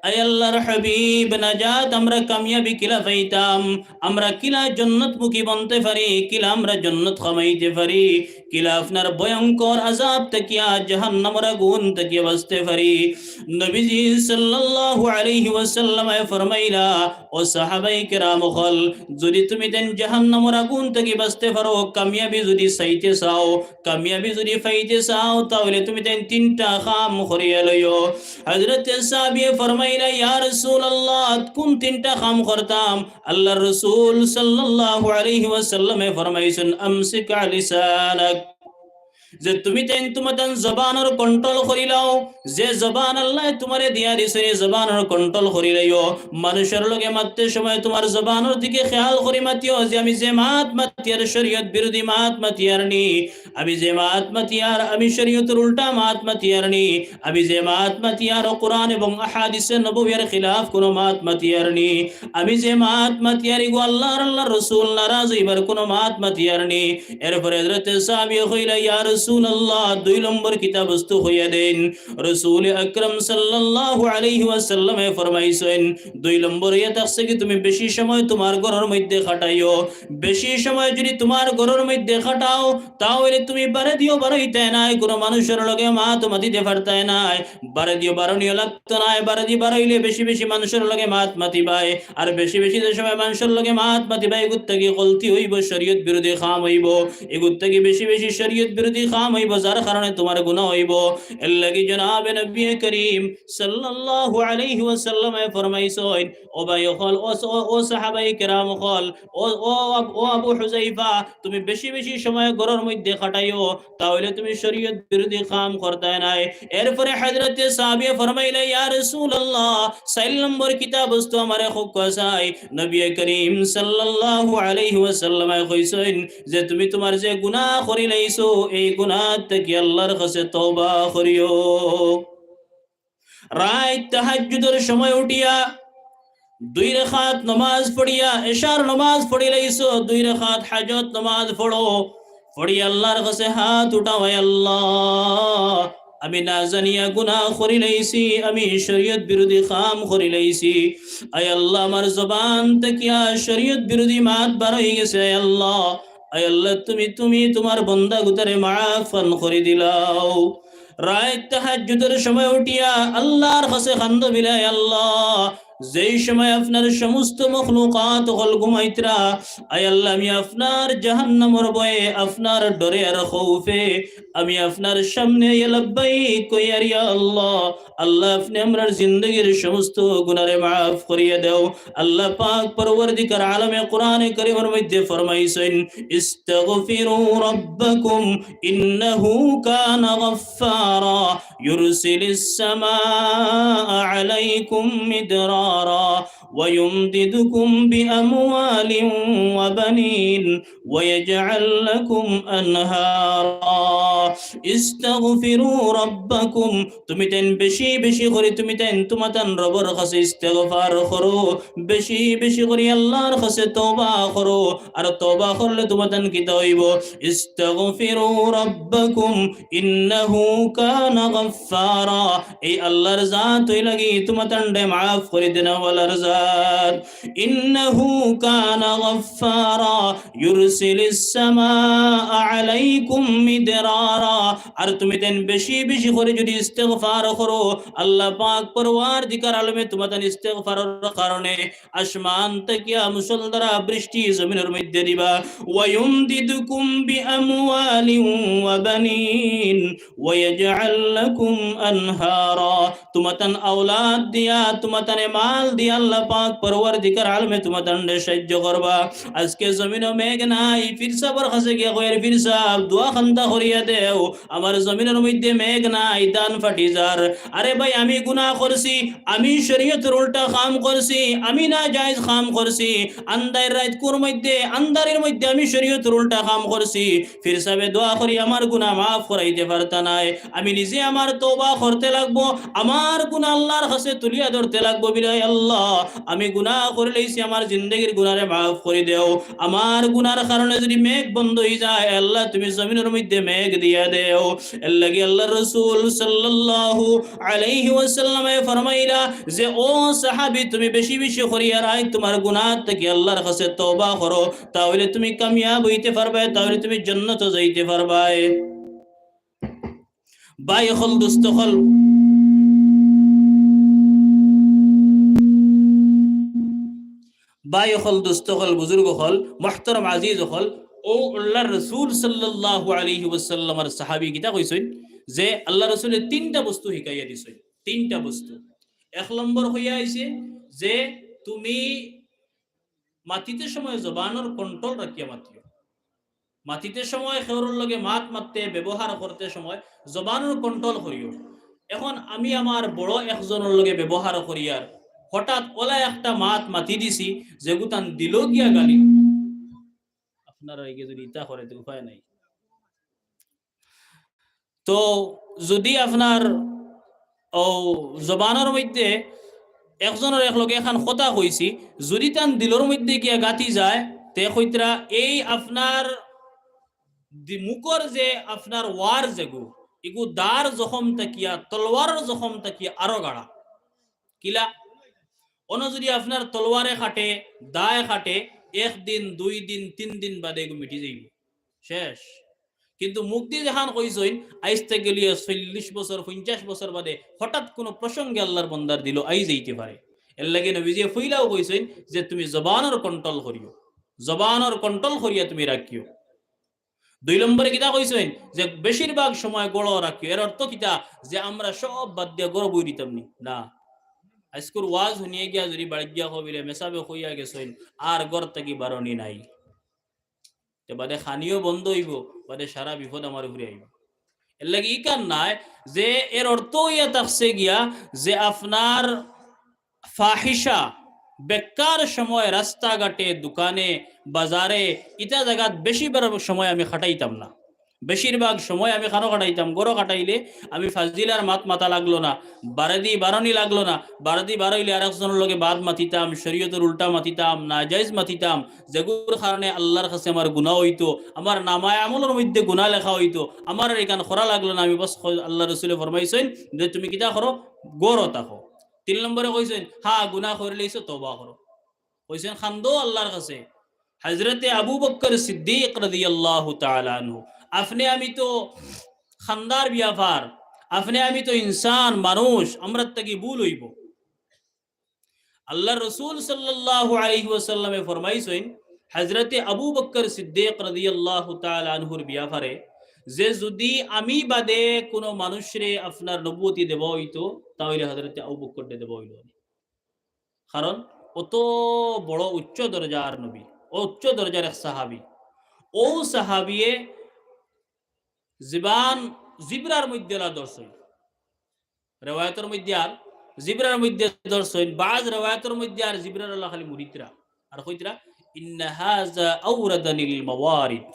আয় আল্লাহর হাবিব, নাজাত আমরা কামিয়াবি কিলা পাইতাম? আমরা কিলা জন্নতমুখী বনতে পারি? কিলা আমরা জন্নত কামাইতে পারি? কিলা আপনার ভয়ঙ্কর আযাব থাকিয়া, জাহান্নামর আগুন থাকিয়া বাঁচতে পারি? নবীজি সাল্লাল্লাহু আলাইহি ওয়াসাল্লামে ফরমাইলা, ও সাহাবায়ে কেরাম অকল, যুদি তুমিতাইন জাহান্নামর আগুন থাকি বাঁচতে পারো, কামিয়াবি যুদি চাইতে চাও, কামিয়াবি যুদি পাইতে চাও, তা অইলে তুমিতাইন তিনটা কাম করিয়া লইও। হযরতে সাহাবিয়ে ফরমাইলা, ইয়া রাসূলুল্লাহ, কুন তিনটা কাম করতাম? আল্লাহর রাসূল সাল্লাল্লাহু আলাইহি ওয়াসাল্লামে ফরমাইছইন, "আমসিক লিসানাক।" যে তুমিতাইন তুমাতান জবানর control করিলাও, যে জবান আল্লায় তুমারে দিয়া দিছে, এই জবানর control করিলাইও। মানুষর লগে মাততে সময় তুমার জবানর দিকে খেয়াল করি মাতিও যে আমি যে মাত মাতিয়ার শরীয়ত বিরোধী মাত মাতিয়ার নি, আমি যে মাত মাতিয়ার আমি শরীয়তর উল্টা মাত মাতিয়ার নি, আমি যে মাত মাতিয়ার কোরআন এবং আহাদিসে নববিয়ার খিলাফ কুনু মাত মাতিয়ার নি, আমি যে মাত মাতিয়ার ইগু আল্লাহর, আল্লাহর রাসূল নারাজ অইবার কুনু মাত মাতিয়ার নি। এরপরে হযরতে সাহাবিয়ে কইলা, ইয়া রাসূলুল্লাহ, দুই নম্বর কিতা বস্তু কইয়া দেইন। রাসূল আকরাম সাল্লাল্লাহু আলাইহি ওয়াসাল্লামে ফরমাইছইন, দুই নম্বর ইয়া থাকছে কি তুমি বেশি সময় তুমার ঘরর মধ্যে কাটাইও। বেশি সময় যুদি তুমার ঘরর মধ্যে কাটাও, তা অইলে তুমি বারেদিও বারইতায় নায়, কুনু মানুষর লগে মাত মাতিতে পারতায় নায়। বারেদিও বারনিও লাগতো নায়, বারেদি বারইলে বেশি বেশি মানুষর লগে মাত মাতিবায়। আর বেশি বেশি যে সময় মানুষর লগে মাত মাতিবায়, ইগুর থাকি গলতি অইবো, শরীয়ত বিরোধী কাম অইবো। ইগুর থাকি বেশি বেশি শরীয়ত বিরোধী কাম অইবো, যার কারণে তুমার গুনাহ অইবো। এরলাগি জনাবে নবী করিম সাল্লাল্লাহু আলাইহি ওয়াসাল্লামে ফরমাইছইন, ও ভাই অকল, ও স-, ও, ও সাহাবায়ে কেরাম অকল, ও, ও আব-, ও আবু হুযায়ফা, তুমি বেশি বেশি সময় ঘরর মধ্যে কাটাইও, তা অইলে তুমি শরীয়ত বিরোধী কাম করতায় নায়। এরপরে হযরতে সাহাবিয়ে ফরমাইলা, ইয়া রাসূলুল্লাহ, চাইর নম্বর কিতা বস্তু আমারে কউক্কা চাই। নবী করিম সাল্লাল্লাহু আলাইহি ওয়াসাল্লামে কইছইন যে তুমি তুমার যে গুনাহ করিলাইছো, এই গুনাহ থাকি আল্লাহর কাছে তওবা করিও। রাইত তাহাজ্জুদর সময় উঠিয়া দুই রাকাত নমাজ পড়িয়া, এশার নমাজ পড়িলাইছো, দুই রাকাত হাজত নমাজ পড়ো, পড়িয়া আল্লাহর কাছে হাত উঠাও, আয় আল্লাহ, আমি না জানিয়া গুনাহ করিলাইছি, আমি শরীয়ত বিরোধী কাম করিলাইছি। আয় আল্লাহ, আমার জবান থাকিয়া শরীয়ত বিরোধী মাত বার অইগেছে, আয় আল্লাহ, আয় আল্লাহ, তুমি, তুমি তুমার বন্দা গুতারে মাফ খান করি দিলাও। রাইত তাহাজ্জুদর সময় উঠিয়া আল্লাহর কাছে কান্দো বিলায়, আল্লাহ, যেই সময় আপনার সমস্ত মখলুকাত অকল ঘুমাইতরা, আয় আল্লাহ, আমি আপনার জাহান্নামর ভয়ে, আপনার ডরে আর খৌফে আমি আপনার সামনে ইয়া লাব্বাইক কইয়ার, ইয়া আল্লাহ, আল্লাহ, আপনে আমরার জিন্দেগির সমস্ত গুনারে মাফ করিয়া দেও। আল্লাহ পাক পরওয়ারদিগার আলমে কোরআনে করিমর মধ্যে ফরমাইছইন, "ইস্তাগফিরু রাব্বাকুম ইন্নাহু কানা গাফফারা, ইউরসিলিস সামাআ আলাইকুম মিদরারা, ওয়া ইউমদিদকুম বিআমওয়ালিন ওয়া বানিন, ওয়া ইয়াজআল লাকুম আনহারা।" ইস্তাগফিরু রাব্বাকুম, তুমিতাইন বেশি বেশি করি, তুমিতাইন তুমাতান রবর কাছে ইস্তেগফার করো, বেশি বেশি করি আল্লাহর কাছে তওবা করো। আর তওবা করলে তুমাতান কিতা অইবো? ইস্তাগফিরু রাব্বাকুম ইন্নাহু কানা গাফফারা। এই আল্লাহর জাত অইলা গি তুমাতানরে মাফ করি দেনেওয়ালার জাত। ইন্নাহু কানা গাফফারা। ইউরসিলিস সামাআ আলাইকুম মিদরারা। আর তুমিতাইন বেশি বেশি করি যুদি ইস্তেগফার করো, আল্লাহ পাক পরওয়ারদিগার আলমে তুমাতান ইস্তেগফারর কারণে আসমান থাকিয়া মুষলধারা বৃষ্টি জমিনর মধ্যে দিবা। ওয়া ইউমদিদকুম বিআমওয়ালিন ওয়া বানিন। ওয়া ইয়াজআল লাকুম আনহারা। তুমাতান আওলাদ দিয়া, তুমাতানে মাল দিয়া আল্লাহ পাক পরওয়ারদিগার আলমে তুমাতানরে সাহায্য করবা। আজকে জমিনো মেঘ নাই, পীর সাবর কাছে গিয়া কইয়ার, "পীর সাব, দোয়া খান্তা করিয়া দেও, আমার জমিনর মধ্যে মেঘ নাই, ধান ফাটি যার।" আরে ভাই, আমি গুনাহ করছি, আমি শরীয়তর উল্টা কাম করছি, আমি নাজায়েজ কাম করছি, আন্দাইর রাইতকুর মধ্যে, আন্দারির মধ্যে আমি শরীয়তর উল্টা কাম করছি। পীর সাবে দোয়া করি আমার গুনাহ মাফ করাইতে পারতা নায়। আমি নিজে আমার তওবা করতে লাগবো, আমার গুনাহ আল্লাহর কাছে তুলিয়া ধরতে লাগবো। বিলায় আল্লাহ, আমি গুনাহ করিলাইছি, আমার জিন্দেগির গুনারে মাফ করি দেও। আমার গুনার কারণে যুদি মেঘ বন্ধ অইযায়, আল্লাহ তুমি জমিনর মধ্যে মেঘ দিয়া দেও। এরলাগি আল্লাহর রাসূল সাল্লাল্লাহু আলাইহি ওয়াসাল্লামে ফরমাইলা যে, "ও সাহাবী, তুমি বেশি বেশি করিয়া রাইত তুমার গুনাহ থাকি আল্লাহর কাছে তওবা করো, তা অইলে তুমি কামিয়াব অইতে পারবায়, তা অইলে তুমি জান্নাতো যাইতে পারবায়।" ভাই অকল, দোস্ত অকল, ভাই অকল, দোস্ত অকল, বুজুর্গ অকল, মুহতারাম আজিজ অকল, অউ আল্লাহর রাসূল সাল্লাল্লাহু আলাইহি ওয়াসাল্লামর সাহাবী কিতা কইছইন যে আল্লাহর রাসূলে তিনটা বস্তু হিকাইয়া দিছইন, তিনটা বস্তু। এক নম্বর কইয়া আইছে যে তুমি মাতিতে সময় জবানর control রাখিয়া মাতিও। মাতিতে সময় কেউরর লগে মাত মাততে, ব্যবহার করতে সময় জবানর control করিও। এখন আমি আমার বড় একজনর লগে ব্যবহার করিয়ার, হঠাৎ অলা একটা মাত মাতি দিছি, যেগু তান দিলো গিয়া গালি। আপনারা এগিয়ে যুদি ইতা করে, তো উপায় নাই। তো যুদি আপনার অউ জবানর মধ্যে একজনর এক লগে এখান কথা কইছি, যুদি তান দিলর মধ্যে গিয়া গাতি যায়, তে কইতরা এই আপনার দি-, মুখর যে আপনার ওয়ার যেগু, ইগু দার জখম থাকিয়া, তলোয়ারর জখম থাকিয়া আরো গাড়া। কিলা? অনো যুদি আপনার তলোয়ারে কাটে, দায় কাটে, একদিন, দুই দিন, তিন দিন বাদে ইগু মিটি যাইবো, শেষ। কিন্তু মুখদি যেখান কইছইন, আইজ থাকি লিয়া চল্লিশ বছর, পঞ্চাশ বছর বাদে হঠাৎ কুনু প্রসঙ্গে আল্লাহর বন্দার দিলো আই যাইতে পারে। এরলাগি নবীজিয়ে ফইলাউ কইছইন যে তুমি জবানর control করিও, জবানর control করিয়া তুমি রাখিও। দুই নম্বরে কিতা কইছইন যে বেশিরভাগ সময় গড়ো রাখিও। এর অর্থ কিতা? যে আমরা সব বাদ দিয়া গড়ো বই দিতাম নি? না। আইজকুর ওয়াজ হুনিয়া গিয়া যুদি বাড়িত গিয়া কবিলে মেসাবে কইয়া গেছইন, আর ঘর থাকি বারনি নাই, তে বাদে খানিও বন্ধ অইবো, বাদে সারা বিপদ আমার উপরে আইবো। এরলাগি ইখান নায় যে এর অর্থ অইয়া থাকছে গিয়া যে আপনার ফাহিশা, বেকার সময় রাস্তাঘাটে, দোকানে, বাজারে, ইতা জাগাত বেশিরভাগ সময় আমি কাটাইতাম না। বেশিরভাগ সময় আমি খানো কাটাইতাম, গড়ো কাটাইলে আমি ফাজিলার মাত মাতা লাগলো না, বারেদি বারনি লাগলো না, বারেদি বারইলে আরেকজনর লগে বাদ মাতিতাম, শরীয়তর উল্টা মাতিতাম, নাজাইজ মাতিতাম, যেগুর কারণে আল্লাহর কাছে আমার গুনাহ অইতো, আমার নামায়ে আমলর মধ্যে গুনাহ লেখা অইতো, আমার আর ইখান করা লাগলো না। আমি বস ক-, আল্লাহর রাসূলে ফরমাইছইন যে তুমি কিতা করো, গড়ো থাকো। তিন নম্বরে কইছইন, হ্যাঁ, গুনাহ করিলাইছো, তওবা করো। কইছইন, কান্দো আল্লাহর কাছে। হযরতে আবু বকর সিদ্দিক রাদিয়াল্লাহু তাআলা আনহু, আপনে আমি তো কান্দার বেপার, আপনে আমি তো ইনসান, মানুষ, আমরার থাকি ভুল অইবো। আল্লাহর রাসূল সাল্লাল্লাহু আলাইহি ওয়াসাল্লামে ফরমাইছইন হযরতে আবু বকর সিদ্দিক রাদিয়াল্লাহু তাআলা আনহুর বেপারে যে যুদি আমি বাদে কুনু মানুষরে আপনার নবুয়তি দেওয়া অইতো, তা অইলে হযরতে আবু বকররে দেওয়া অইলো। কারণ অত বড় উচ্চ দরজার নবী, উচ্চ দরজার এক সাহাবী। অউ সাহাবিয়ে জিবান জিব্রার মধ্যে লা ধরছইন। রেওয়ায়তর মধ্যে আর জিব্রার মধ্যে ধরছইন, বাজ রেওয়ায়তর মধ্যে আর জিব্রার লা খালি মুড়িতরা। আর কইতরা, "ইন্না হাযা আওরাদানিল মাওয়ারিদ।"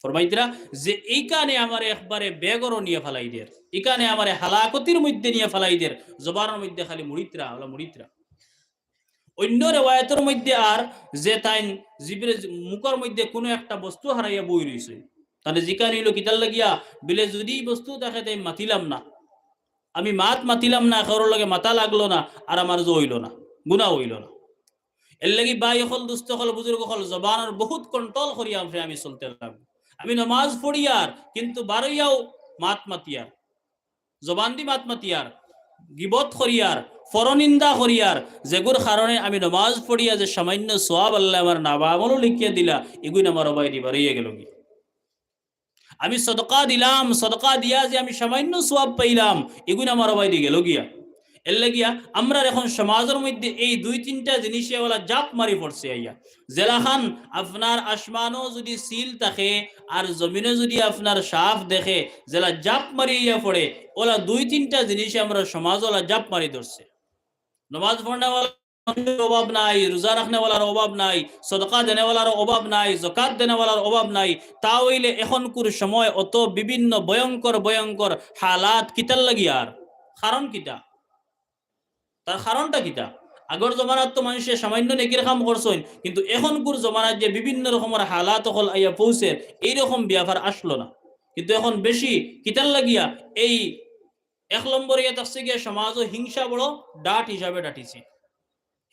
ফরমাইতরা যে ইখানে আমারে একবারে বেগরো নিয়া ফালাই দের, ইখানে আমারে হালাকতির মধ্যে নিয়া ফালাই দের, জবানর মধ্যে খালি মুড়িতরা, অলা মুড়িতরা। অইন্য রেওয়ায়তর মধ্যে আর যে তাইন জিব্রে-, মুখর মধ্যে কুনু একটা বস্তু হারাইয়া বই রইছে, তাইলে জিকান অইলো কিতার লাগিয়া, বিলে যুদি ই বস্তু থাকে তাইন মাতিলাম না, আমি মাত মাতিলাম না, কেউরর লগে মাতা লাগলো না, আর আমার যে অইলো না, গুনাহ অইলো না। এরলাগি ভাই অকল, দুস্ত অকল, বুজুর্গ অকল, জবানর বহুত control করিয়া আমি চলতে লাগবো। আমি নমাজ পড়িয়ার, কিন্তু বারইয়াও মাত মাতিয়ার, জবানদি মাত মাতিয়ার, গিবত করিয়ার, পরনিন্দা করিয়ার, যেগুর কারণে আমি নমাজ পড়িয়া যে সামান্য সওয়াব আল্লায় আমার নামা আমলো লিখিয়া দিলা, ইগুইন আমার অবায়দি বারইয়া গেলোগি। আমি সদকা দিলাম, সদকা দিয়া যে আমি সামান্য সওয়াব পাইলাম, ইগুইন আমার অবায়দি গেলোগিয়া। এরলাগিয়া আমরার এখন সমাজর মধ্যে এই দুই তিনটা জিনিসে অলা জাপ মারি পড়ছে আইয়া। যেলাখান আপনার আসমানো যুদি সিল থাকে আর জমিনো যুদি আপনার সাফ দেখে, যেলা জাপ মারি আইয়া পড়ে, অলা দুই তিনটা জিনিসে আমরার সমাজ অলা জাপ মারি ধরছে। নমাজ পড়নেওয়ালা মানুষর অভাব নাই, রোজা রাখনেওয়ালার অভাব নাই, সদকা দেনেওয়ালার অভাব নাই, জকাত দেনেওয়ালার অভাব নাই। তা অইলে এখনকুর সময় অত বিভিন্ন ভয়ঙ্কর ভয়ঙ্কর হালাত কিতার লাগিয়ার? কারণ কিতা? তার কারণটা কিতা? আগর জমানাত তো মানষে সামান্য নেকির কাম করছইন, কিন্তু এখনকুর জমানাত যে বিভিন্ন রকমর হালাত অকল আইয়া পৌঁছের, এইরকম ব্যাপার আসলো না। কিন্তু এখন বেশি কিতার লাগিয়া এই এক নম্বরে ইয়া থাকছে গিয়া সমাজও হিংসা বড় ডাট হিসাবে ডাটিছে।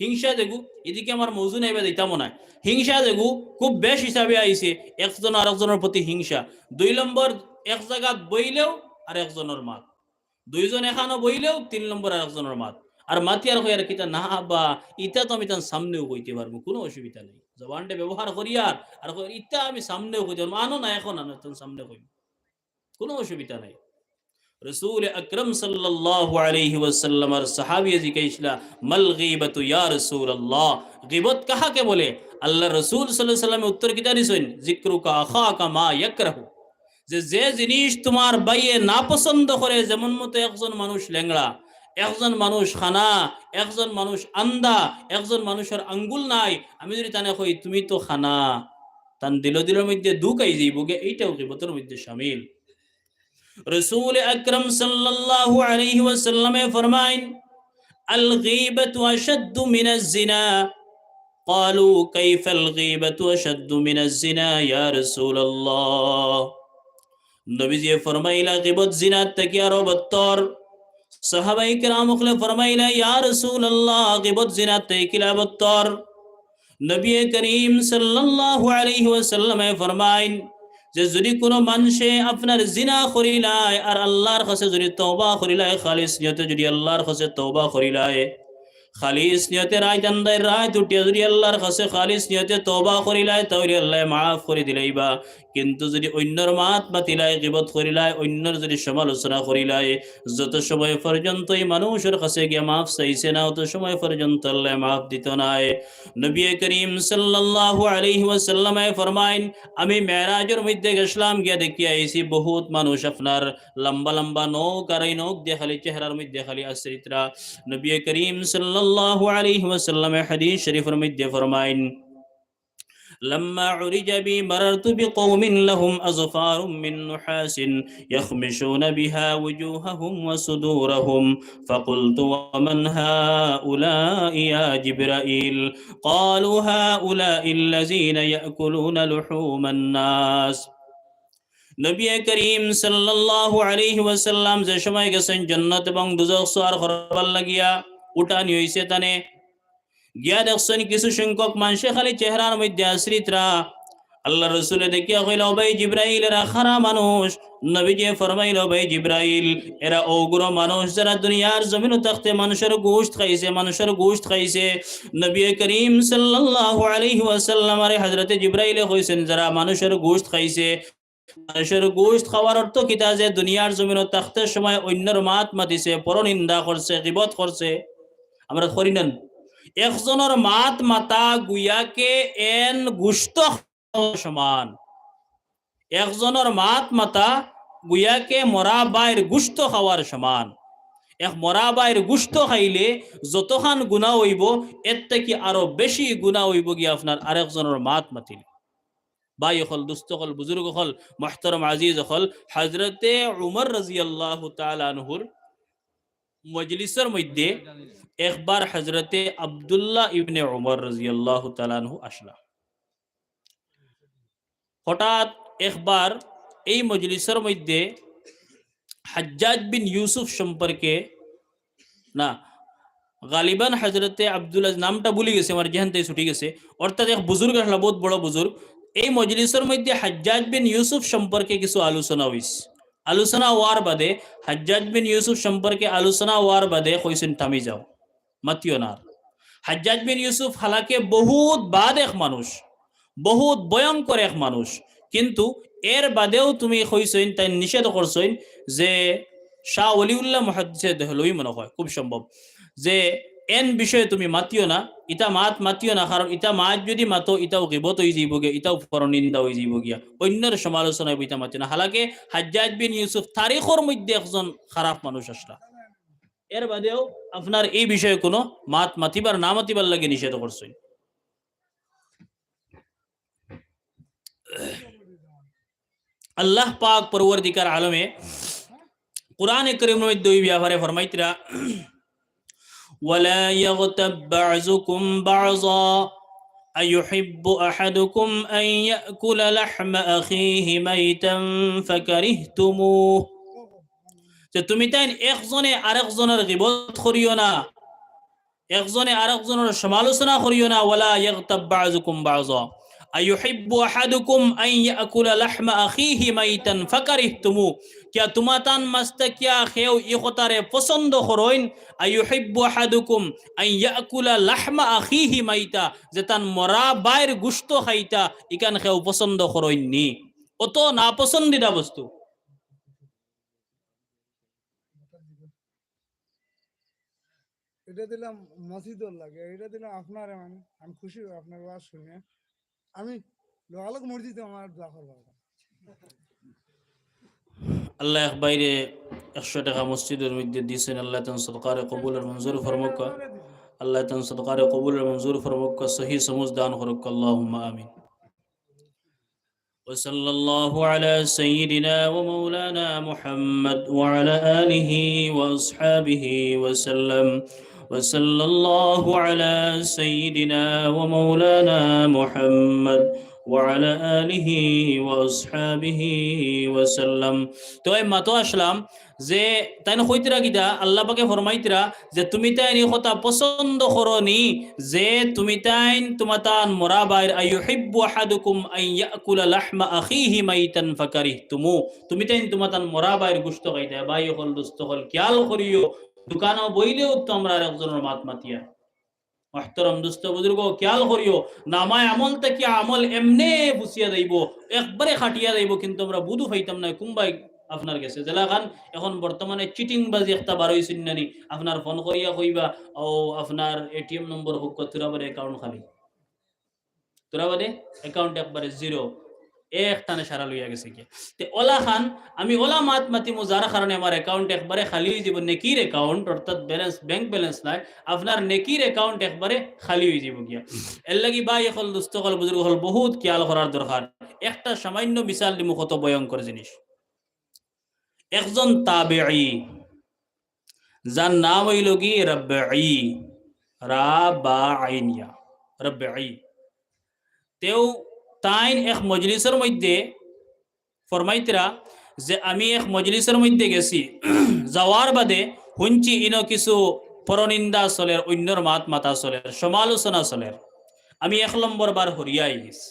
হিংসা যেগু, এদিকে আমার মৌজু নাইবা দিতামও নাই। হিংসা যেগু খুব বেশ হিসাবে আইছে, একজন আরেকজনর প্রতি হিংসা। দুই নম্বর, এক জাগাত বইলেও আর একজনর মাত, দুইজন এখানো বইলেও তিন নম্বর আর একজনর মাত। আর মাতিয়ার কইয়ার কিতা না বা, ইতা তো আমি তান সামনেও কইতে পারমু, কুনু অসুবিধা নাই। জবানটা ব্যবহার করিয়ার, আর কইয়ার ইতা আমি সামনেও কইতে পারমু, আনো না এখন আনো, তান সামনে কইমু, কুনু অসুবিধা নাই। রসুল আকরাম সাল্লাল্লাহু আলাইহি ওয়াসাল্লামর সাহাবিয়ে জিকাইছলা, "মাল গীবাতু ইয়া রাসূলুল্লাহ?" গীবত কাহাকে বলে? আল্লাহর রসুল সাল্লাল্লাহু আলাইহি ওয়াসাল্লামে উত্তর কিতা দিছইন? "যিকরুকা আখাকা মা ইয়াকরাহু।" যে, যে জিনিস তুমার ভাইয়ে নাপছন্দ করে, যেমন মতো একজন মানুষ লেংড়া, একজন মানুষ কানা, একজন মানুষ আন্দা, একজন মানুষর আঙ্গুল নাই, আমি যদি তানে কই, "তুমি তো কানা", তান দিলো দিলোর মধ্যে দুখ আই যাইবো গে, এইটাও গীবতর মধ্যে শামিল। রসুল আকরাম সাল্লাল্লাহু আলাইহি ওয়াসাল্লামে ফরমাইন, "আল গীবাতু আশাদ্দু মিনাজ জিনা।" ক্বালু, "কাইফাল গীবাতু আশাদ্দু মিনাজ জিনা ইয়া রাসূলুল্লাহ?" নবীজিয়ে ফরমাইলা, "গীবত জিনাত থাকি আরো বদতর।" সাহাবায়ে কেরাম অকলে ফরমাইলা, "ইয়া রাসূলুল্লাহ, গীবত জিনাত থাকি কিলা বদতর?" নবী করিম সাল্লাল্লাহু আলাইহি ওয়াসাল্লামে ফরমাইন যে, যদি কুনু মানষে আপনার জিনা করিলায় আর আল্লাহর কাছে যদি তওবা করিলায়, খালিস নিয়তে যদি আল্লাহর কাছে তওবা করিলায়, খালিস নিয়তে রাইত আন্দাইর রাইত উঠিয়া যদি আল্লাহর কাছে খালিস নিয়তে তওবা করিলায়, তাইলে আল্লায় মাফ করি দিলাইবা। কিন্তু যদি অইন্যর মাত মাতিলায়, গীবত করিলায়, অইন্যর যদি সমালোচনা করিলায়, যত সময় পর্যন্ত ই মানুষর কাছে গিয়া মাফ চাইছে না, অত সময় পর্যন্ত আল্লায় মাফ দিতো নায়। নবী করিম সাল্লাল্লাহু আলাইহি ওয়াসাল্লামে ফরমাইন, "আমি মেরাজর মধ্যে গেছলাম, গিয়া দেখিয়া আইছি বহুত মানুষ আপনার লম্বা লম্বা নখ, আর এই নখ দিয়া খালি চেহারার মধ্যে খালি আশ্রিতরা।" নবী করিম সাল্লাল্লাহু আলাইহি ওয়াসাল্লামে হাদিস শরীফর মধ্যে ফরমাইন, "লাম্মা উরিজা বি মারারতু বিকাওমিন লাহুম আযফারুম মিন নুহাসিন ইয়াখমিশুনা বিহা ওয়ুজুহাহুম ওয়া সুদুরাহুম, ফাকুলতু ওয়া মান হাউলাই ইয়া জিবরাইল? ক্বালু হাউলাইল্লাযীনা ইয়াকুলুনা লুহুমান নাস।" নবী করিম সাল্লাল্লাহু আলাইহি ওয়াসাল্লাম যে সময় গেছইন জান্নাত এবং দুজখ সওয়ার করবার লাগিয়া, উঠানি অইছে তানে, গিয়া দেখছইন কিছু সংখ্যক মানষে খালি চেহারার মধ্যে আশ্রিতরা। আল্লাহর রসুলে দেখিয়া কইলা, "ও ভাই জিব্রাইল, এরা খারা মানুষ।" নবীজিয়ে ফরমাইলা, "ও ভাই জিব্রাইল, এরা অগুরো মানুষ যারা দুনিয়ার জমিনো থাকতে মানুষর গোশত খাইছে, মানুষর গোশত খাইছে।" নবী করিম সাল্লাল্লাহু আলাইহি ওয়াসাল্লামরে হযরতে জিব্রাইলে কইছইন, যারা মানুষর গোশত খাইছে, মানুষর গোশত খাওয়ার অর্থ কিতা? যে দুনিয়ার জমিনো থাকতে সময় অইন্যর মাত মাতিছে, পরনিন্দা করছে, গীবত করছে। আমরা করি না নি? একজনর মাত মাতা গুয়াকে এন গোশত খাওয়ার সমান। একজনর মাত মাতা গুয়াকে মরা ভাইর গোশত খাওয়ার সমান। এক মরা ভাইর গোশত খাইলে যতখান গুনা অইবো, এর থাকি আরো বেশি গুনা অইবো গিয়া আপনার আরেকজনর মাত মাতিলে। ভাই অকল, দুস্ত অকল, বুজুর্গ অকল, মুহতারাম আজিজ অকল, হযরতে উমর রাদিয়াল্লাহু তাআলা আনহুর মজলিসর মধ্যে একবার হযরতে আব্দুল্লাহ ইবনে উমর রাদিয়াল্লাহু তাআলা আনহু আসলা। হঠাৎ একবার এই মজলিসর মধ্যে হাজ্জাজ বিন ইউসুফ সম্পর্কে, না, গালিবান হযরতে আব্দুল আজিজ, নামটা ভুলি গেছি, আমার জেহেন থাকি ছুটি গেছে, অর্থাৎ এক বুজুর্গ আসলা, বহুত বড় বুজুর্গ। এই মজলিসর মধ্যে হাজ্জাজ বিন ইউসুফ সম্পর্কে কিছু আলোচনা অইছে। আলোচনা অওয়ার বাদে, হাজ্জাজ বিন ইউসুফ সম্পর্কে আলোচনা অওয়ার বাদে কইছইন, "থামি যাও, মাতিও না আর।" হাজ্জাজ বিন ইউসুফ হালাকে বহুত বাদ এক মানুষ, বহুত ভয়ঙ্কর এক মানুষ, কিন্তু এর বাদেও তুমি কইছইন, তাইন নিষেধ করছইন যে শাহ ওলিউল্লাহ মুহাদ্দিসে দেহলভী মনে হয়, খুব সম্ভব, যে এন বিষয়ে তুমি মাতিও না, ইতা মাত মাতিও না, কারণ ইতা মাত যদি মাতো, ইতাও গীবত অইযিবো গিয়া, ইতাও পরনিন্দা অইযিবো গিয়া, অইন্যর সমালোচনা অইবো, ইতা মাতিও না। হালাকে হাজ্জাজ বিন ইউসুফ তারিখর মধ্যে একজন খারাপ মানুষ আসলা, এর বাদেও আপনার এই বিষয়ে কুনু মাত মাতিবার, না মাতিবার লাগি নিষেধ করছইন। আল্লাহ পাক পরওয়ারদিগার আলমে কোরআনে করিমর মধ্যে ওই ব্যাপারে ফরমাইতরা, ولا يغتب بعضكم بعضا أيحب أحدكم أن يأكل لحم أخيه ميتا فكرهتموه। যে তুমি তাইন একজনে আরেকজনর গীবত করিও না, একজনে আরেকজনর সমালোচনা করিও না। ولا يغتب بعضكم بعضا أيحب أحدكم أن يأكل لحم أخيه ميتا فكرهتموه। কিয়া তুমাতান মাঝ থাকিয়া কেউ ই কথারে পছন্দ করইন, أيحب أحدكم أن يأكل لحم أخيه ميتا, যে তান মরা ভাইর গুস্ত খাইতা, ইখান কেউ পছন্দ করইন নি। অত নাপছন্দিদা বস্তু। এটা দিলাম মসজিদর লাগে, এটা দিলাম আপনারে, মানে আমি খুশি হই আপনার ওয়াজ শুনে। আমি লগালগ মসজিদে আমার দোয়া করবো। আল্লাহ এক ভাইরে একশো টেকা মসজিদর মধ্যে দিছইন, আল্লাহ তান সদকারে কবুল আর মঞ্জুর ফরমাউক্কা। আল্লাহ তান সদকারে কবুল আর মঞ্জুর ফরমাউক্কা, সহি সমুজ দান করউক্কা, আল্লাহুম্মা আমিন। وصلى الله على سيدنا ومولانا محمد وعلى آله وأصحابه وسلم. وصلى الله على سيدنا ومولانا محمد وعلى آله وأصحابه وسلم. তো এই মাত্র আসলাম যে তাইন কইতরা কিতা, আল্লাহ পাকে ফরমাইতরা যে তুমি তাইন ই কথা পছন্দ করো নি, যে তুমি তাইন তুমাতান মরা ভাইর, أيحب أحدكم أن يأكل لحم أخيه ميتا فكرهتموه, তুমি তাইন তুমাতান মরা ভাইর গুস্ত খাইতা। ভাই অকল, দোস্ত অকল, খিয়াল করিও, দোকানো বইলেও তো আমরা আরেকজনর মাত মাতিয়ার। মুহতারাম দোস্ত বুজুর্গ, খিয়াল করিও, নামায় আমল থাকিয়া আমল এমনে ফুছিয়া যাইবো, একবারে কাটিয়া যাইবো, কিন্তু আমরা বুঝু পাইতাম না কুনবায় আপনার গেছে। যেলাখান এখন বর্তমানে চিটিংবাজি একটা বার অইছে না নি, আপনার ফোন করিয়া কইবা, "ও, আপনার এটিএম নম্বর হউক, তোরা বাদে অ্যাকাউন্ট খালি, তোরা বাদে অ্যাকাউন্ট একবারে জিরো।" এক টানে সারা লইয়া গেছে গিয়া। তে ওলা খান, আমি ওলা মাত মাতিমু যার কারণে আমার অ্যাকাউন্ট একবারে খালি অইযিবো, নেকির অ্যাকাউন্ট, অর্থাৎ ব্যালেন্স, ব্যাংক ব্যালেন্স নাই, আপনার নেকির অ্যাকাউন্ট একবারে খালি অইযিবো গিয়া। এর লাগি ভাই অকল, দোস্ত অকল, বুজুর্গ অকল, বহুত খিয়াল করার দরকার। একটা সামান্য মিসাল দিমু, কত ভয়ঙ্কর জিনিস। একজন তাবেঈ, যার নাম অইলো গি রবঈ, রা বা আইন ইয়া, রবঈ। তেউ তাইন এক মজলিসর মধ্যে ফরমাইতরা যে আমি এক মজলিসর মধ্যে গেছি, যাওয়ার বাদে হুনছি ইনো কিছু পরনিন্দা চলের, অইন্যর মাত মাতা চলের, সমালোচনা চলের। আমি এক নম্বর বার হরিয়া আইগেছি।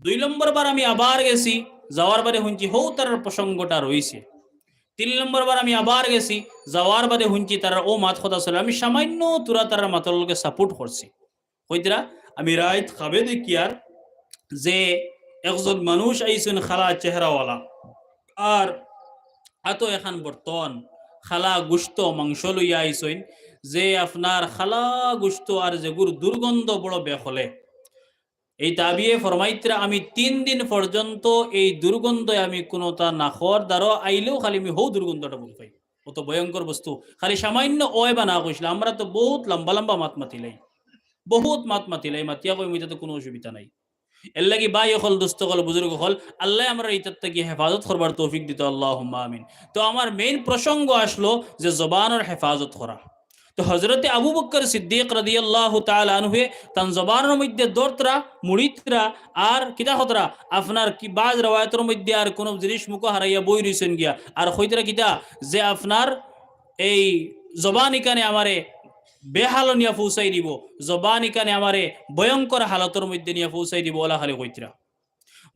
দুই নম্বর বার আমি আবার গেছি, যাওয়ার বাদে হুনছি হউ তারার প্রসঙ্গটা রইছে। তিন নম্বর বার আমি আবার গেছি, যাওয়ার বাদে হুনছি তারার অউ মাত কথা চলের। আমি সামান্য থুড়া তারার মাতর লগে সাপোর্ট করছি। কইতরা, আমি রাইত খাবে দেখিয়ার যে একজন মানুষ আইছইন কালা চেহারাওয়ালা, আর আতো এখান বর্তন, কালা গুস্ত মাংস লইয়া আইছইন, যে আপনার কালা গুস্ত আর যেগুর দুর্গন্ধ বড় বেকলে। এই তাবিয়ে ফরমাইতরা, আমি তিন দিন পর্যন্ত এই দুর্গন্ধে আমি কুনুতা নাকর দ্বারো আইলেও খালি আমি হউ দুর্গন্ধটা বুঝ পাই। অত ভয়ঙ্কর বস্তু। খালি সামান্য অয় বা না কইছলা, আমরা তো বহুত লম্বা লম্বা মাত মাতিলাই, বহুত মাত মাতিলাই, মাতিয়া কইমু ইতা তো কুনু অসুবিধা নাই। এর লাগি ভাই অকল, দোস্ত অকল, বুজুর্গ অকল, আল্লায় আমরারে ইতার থাকি হেফাজত করবার তৌফিক দিতা, আল্লাহুম্মা আমিন। তো আমার মেইন প্রসঙ্গ আসলো যে জবানর হেফাজত করা। তো হজরতে আবু বকর সিদ্দিক রাদিয়াল্লাহু তাআলা আনহুয়ে তান জবানর মধ্যে ধরতরা, মুড়িতরা, আর কিতা কইতরা, আপনার কি বাজ রেওয়ায়তর মধ্যে আর কুনু জিনিস মুখো হারাইয়া বই রইছইন গিয়া, আর কইতরা কিতা যে আপনার এই জবান ইখানে আমারে বেহালো নিয়া পৌঁছাই দিবো, জবান ইখানে আমারে ভয়ঙ্কর হালতর মধ্যে নিয়া পৌঁছাই দিবো, ওলা খালি কইতরা।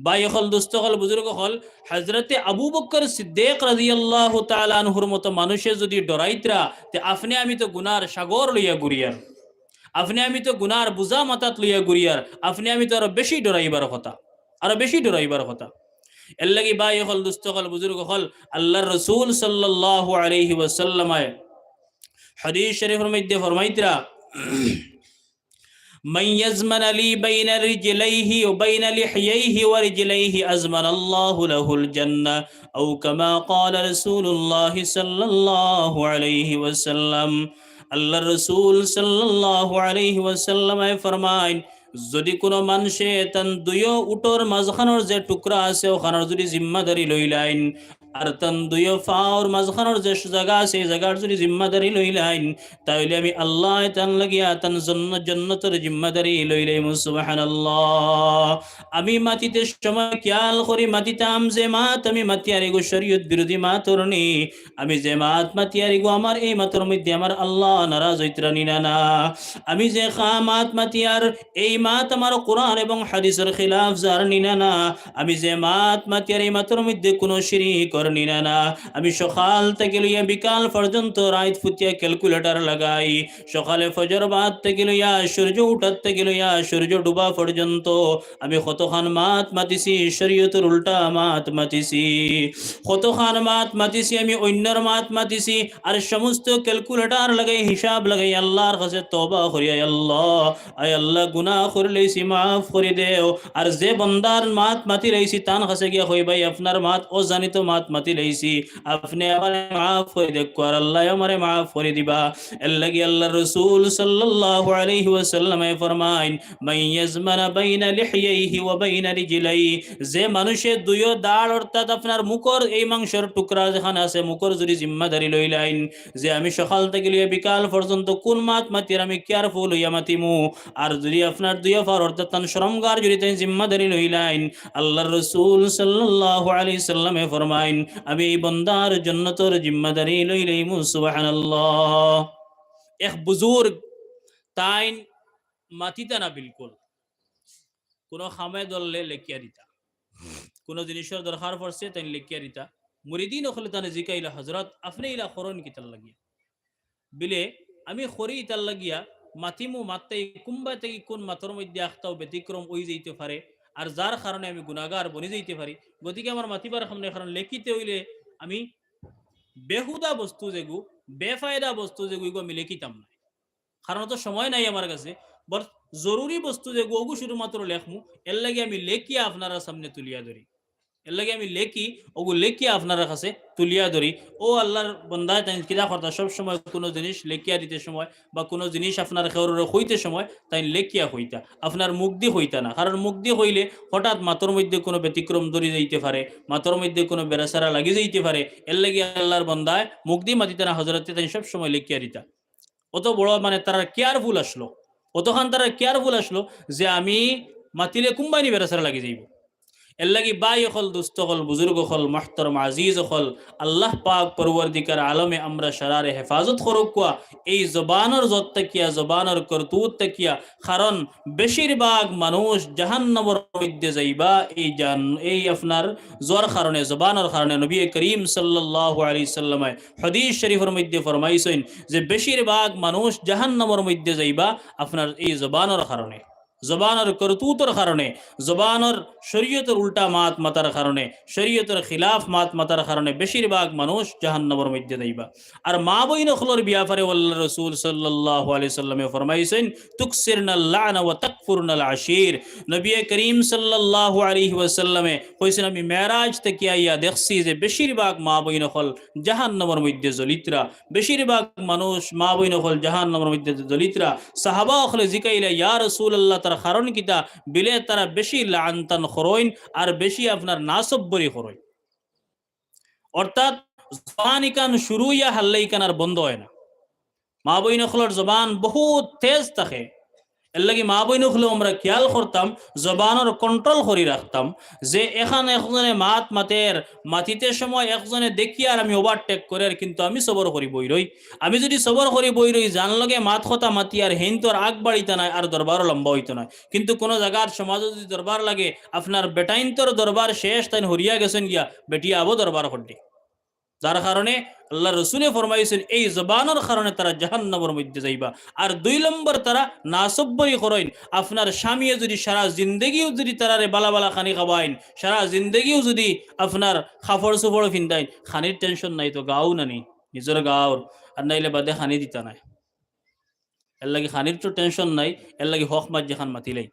ভাই অকল, দোস্ত অকল, বুজুর্গ অকল, হজরতে আবু বকর সিদ্দিক রাদিয়াল্লাহু তাআলা আনহুর মতো মানুষে যদি ডরাইতরা, তে আপনে আমি তো গুনার সাগর লইয়া ঘুরিয়ার, আপনে আমি তো গুনার বুঝা মাথাত লইয়া ঘুরিয়ার, আপনে আমি তো আরো বেশি ডরাইবার কথা, আরো বেশি ডরাইবার কথা। এর লাগি ভাই অকল, দোস্ত অকল, বুজুর্গ অকল, আল্লাহর রাসূল সাল্লাল্লাহু আলাইহি ওয়াসাল্লামে হাদিস শরীফর মধ্যে ফরমাইতরা, من يضمن لي بين رجليه وبين لحييه ورجليه أضمن الله له الجنة، أو كما قال رسول الله صلى الله عليه وسلم। আল্লাহর রাসূল সাল্লাল্লাহু আলাইহি ওয়াসাল্লামে ফরমাইন, যদি কুনু মানষে তান দুইও উটর মাঝখানর যে টুকরা আছে, অখানর যদি জিম্মাদারি লইলাইন, আর তান দুইও পাওর মাঝখানোর যে জাগা আছে, এই জাগার যদি জিম্মাদারি লইলাইন, তাইলে আমি আল্লায় তান লাগিয়া তান জন্য-, জন্নতর জিম্মাদারি লইলাইমু। সুবহানাল্লাহ। আমি মাতিতে সময় খেয়াল করি মাতিতাম, যে মাত আমি মাতিয়ার ইগু শরীয়ত বিরোধী মাত অর নি, আমি যে মাত মাতিয়ার ইগু আমার এই মাতর মধ্যে আমার আল্লাহ নারাজ অইতরা নি না না, আমি যে খা-, মাত মাতিয়ার এই মাত আমার কোরআন এবং হাদিসর খিলাফ যার নি না না, আমি যে মাত মাতিয়ার এই মাতর মধ্যে কোনো শিরিক অর নি না না, আমি সকাল থাকি লইয়া বিকাল পর্যন্ত রাইত ফুটিয়া calculator লাগাই, সকালে ফজর বাদ থাকি লইয়া সূর্য উঠার থাকি লইয়া সূর্য ডুবা পর্যন্ত আমি কতখান মাত মাতিছি, শরীয়তর উল্টা মাত মাতিছি, কতখান মাত মাতিছি, আমি অইন্যর মাত মাতিছি, আর সমস্ত calculator লাগাই, হিসাব লাগাই আল্লার কাছে তওবা করি, আয় আল্লাহ, আয় আল্লাহ, গুনা করিলাইছি, মাফ করি দেও। আর যে বন্দার মাত মাতিলাইছি, তান কাছে গিয়া কই, ভাই, আপনার মাত অজানিত মাত মাতিলাইছি, আপনে আমারে মাফ করি দেউক্কা, আর আল্লায় আমারে মাফ করি দিবা। এর লাগি আল্লার রসুল সাল্লাল্লাহু আলাইহি ওয়াসাল্লামে ফরমাইন, "মান ইয়াজমানা বাইনা লিহইয়াইহি ওয়া বাইনা রিজলাইহি", যে মানুষে দুইও দাড় অর্থাৎ আপনার মুখর এই মাংসর টুকরা যেখান আছে, মুখর যদি জিম্মাদারি লইলাইন, যে আমি সকাল থাকি লইয়া বিকাল পর্যন্ত কোন মাত মাতিয়ার আমি careful অইয়া মাতিমু, আর যদি আপনার দুইও পাওর অর্থাৎ তান শরমগার যদি তাইন জিম্মাদারি লইলাইন, আল্লার রসুল সাল্লাল্লাহু আলাইহি সাল্লামে ফরমাইন, আমি এই বন্দার জন্নতর জিম্মাদারি লইলাইমু। সুবহানাল্লাহ। এক বুজুর্গ তাইন মাতিতা না বিলকুল, কোনো কামে ধরলে লেখিয়া দিতা, কোনো জিনিসর দরকার পড়ছে তাইন লেখিয়া দিতা। মুরিদিন অকলে তানে জিকাইলা, "হজরত, আপনে ইলা করইন কিতার লাগিয়া?" বিলে, "আমি করি ইতার লাগিয়া, মাতিমু মাততাই কুম্বা থাকি কোন মাতর মধ্যে আখতাও ব্যতিক্রম অই যাইতে পারে, আর যার কারণে আমি গুনাগার বনি যাইতে পারি, গতিকে আমার মাতিবার কাম নাই, কারণ লেখিতে অইলে আমি বেহুদা বস্তু যেগু, বেফায়দা বস্তু যেগু, ইগু আমি লেখিতাম না।" কারণ তো সময় নাই আমার কাছে, but জরুরি বস্তু যেগু অগু শুধুমাত্র লেখমু, এর লাগি আমি লেখিয়া আপনারার সামনে তুলিয়া ধরি, এর লাগি আমি লেখি, অগু লেখিয়া আপনারার কাছে তুলিয়া ধরি। ও আল্লার বন্দায়, তাইন কিতা করতা, সব সময় কোনো জিনিস লেখিয়া দিতে সময় বা কোনো জিনিস আপনার কেউরে কইতে সময় তাইন লেখিয়া কইতা, আপনার মুখদি কইতা না, কারণ মুখদি কইলে হঠাৎ মাতর মধ্যে কোনো ব্যতিক্রম ধরি যাইতে পারে, মাতর মধ্যে কোনো বেড়াছেড়া লাগি যাইতে পারে। এর লাগি আল্লার বন্দায় মুখদি মাতিতা না, হজরতে তাইন সব সময় লেখিয়া দিতা। অত বড় মানে তারার careful আসলো, অতখান তারার careful আসলো যে আমি মাতিলে কুম্বাইনি বেড়াছেড়া লাগি যাইব। এর লাগি ভাই অকল, দুস্ত অকল, বুজুর্গ অকল, মুহতরম আজিজ অকল, আল্লাহ পাক পরওয়ারদিগার আলমে আমরা সারারে হেফাজত করউক্কা। এই জবানর জত থাকিয়া, জবানর করতুত থাকিয়া, কারণ বেশিরভাগ মানুষ জাহান্নামর মধ্যে যাইবা এই জান-, এই আপনার জোয়ার কারণে, জবানর কারণে। নবী করিম সাল্লাল্লাহু আলাইহি সাল্লামে হাদিস শরীফর মধ্যে ফরমাইছইন যে বেশিরভাগ মানুষ জাহান্নামর মধ্যে যাইবা আপনার এই জবানর কারণে, জবানর করতুতর কারণে, জবানর শরীয়তর উল্টা মাত মাতার কারণে, শরীয়তর খিলাফ মাত মাতার কারণে বেশিরভাগ মানুষ জাহান্নামর মধ্যে যাইবা। আর মা বইন অকলর ব্যাপারে আল্লার রসুল সাল্লাল্লাহু আলাইহি সাল্লামে ফরমাইছইন, "তুকসিরনাল লা'না ওয়া তাকফুরনাল আশির।" নবী করিম সাল্লাল্লাহু আলাইহি ওয়াসাল্লামে কইছইন, "আমি মেরাজ থাকি আইয়া দেখছি যে বেশিরভাগ মা বইন অকল জাহান্নামর মধ্যে জ্বলিতরা, বেশিরভাগ মানুষ মা বইন অকল জাহান্নামর মধ্যে জ্বলিতরা।" সাহাবা অকলে জিকাইলা, "ইয়া রাসূলুল্লাহ, তার কারণ কিতা?" বিলে, "তারা বেশি লান-তান করইন আর বেশি আপনার নাসব্বরি করইন।" অর্থাৎ জবান ইখান শুরু অইয়া হারলে ইখান আর বন্ধ অয় না। মা বইন অকলর জবান বহুত তেজ থাকে। এর লাগি মা বইন অকলে আমরা খিয়াল করতাম, জবানর control করি রাখতাম, যে এখান একজনে মাত মাতের, মাতিতে সময় একজনে দেখিয়ার আমি overtake করের, কিন্তু আমি সবর করি বই রই। আমি যদি সবর করি বই রই, যান লগে মাত কথা মাতিয়ার, হেইন তো আর আগ বাড়িতা নায়, আর দরবারও লম্বা অইতো নায়। কিন্তু কোনো জাগাত সমাজো যদি দরবার লাগে, আপনার বেটাইন্তর দরবার শেষ, তাইন হরিয়া গেছইন গিয়া, বেটিয়ে আবো দরবার করডি। যার কারণে আল্লার রসুলে ফরমাইছইন, এই জবানর কারণে তারা জাহান্নামর মধ্যে যাইবা। আর দুই নম্বর, তারা নাসব্বরি করইন। আপনার স্বামীয়ে যদি সারা জিন্দেগিও যদি তারারে বালা বালা খানি খাবাইন, সারা জিন্দেগিও যদি আপনার কাপড়-চোপড় ফিন্দাইন, খানির tension নাই তো, গাউ নানি, নিজর গাউর, আর নাইলে বাদে খানি দিতা নায়। এর লাগি খানির তো tension নাই, এর লাগি হক মাত যেখান মাতিলাই।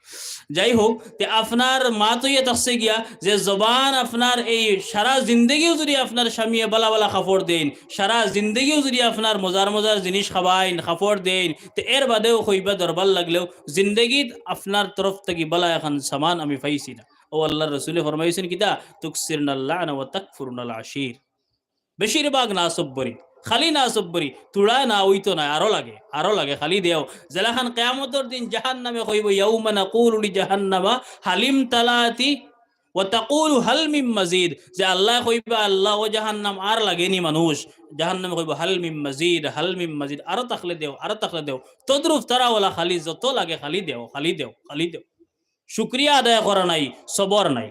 যাই হোক, তে আপনার মাত অইয়া থাকছে গিয়া যে জবান আপনার এই সারা জিন্দেগিও যদি আপনার স্বামীয়ে বালা বালা কাপড় দেইন, সারা জিন্দেগিও যদি আপনার মজার মজার জিনিস খাবাইন, কাপড় দেইন, তে এর বাদেও কইবা দরবার লাগলেও জিন্দেগিত আপনার তরফ থাকি বালা এখান সামান আমি পাইছি না। ও আল্লার রসুলে ফরমাইছইন কিতা, "তুকসিরনাল লা'না ওয়া তাকফুরনাল আশির।" বেশিরভাগ না সব্বরি, খালি না সব্বরি, তুড়ায় না অইতো নায়, আরো লাগে, আরো লাগে, খালি দেও। যেলাখান কিয়ামতর দিন জাহান্নামে কইবো, "ইয়াউমা নাকুলু লি জাহান্নামা হালিম তালাতি ওয়া তাকুলু হাল মিম মাজিদ", যে আল্লায় কইবা, "আল্লাহ, ও জাহান্নাম আর লাগেনি মানুষ।" জাহান্নামে কইবো, "হাল মিম মাজিদ, হাল মিম মাজিদ, আরো থাকলে দেও, আরো থাকলে দেও।" তদ্রূপ তারা অলা খালি, যত লাগে খালি দেও, খালি দেও, খালি দেও। শুকরিয়া আদায় করা নাই, সবর নাই।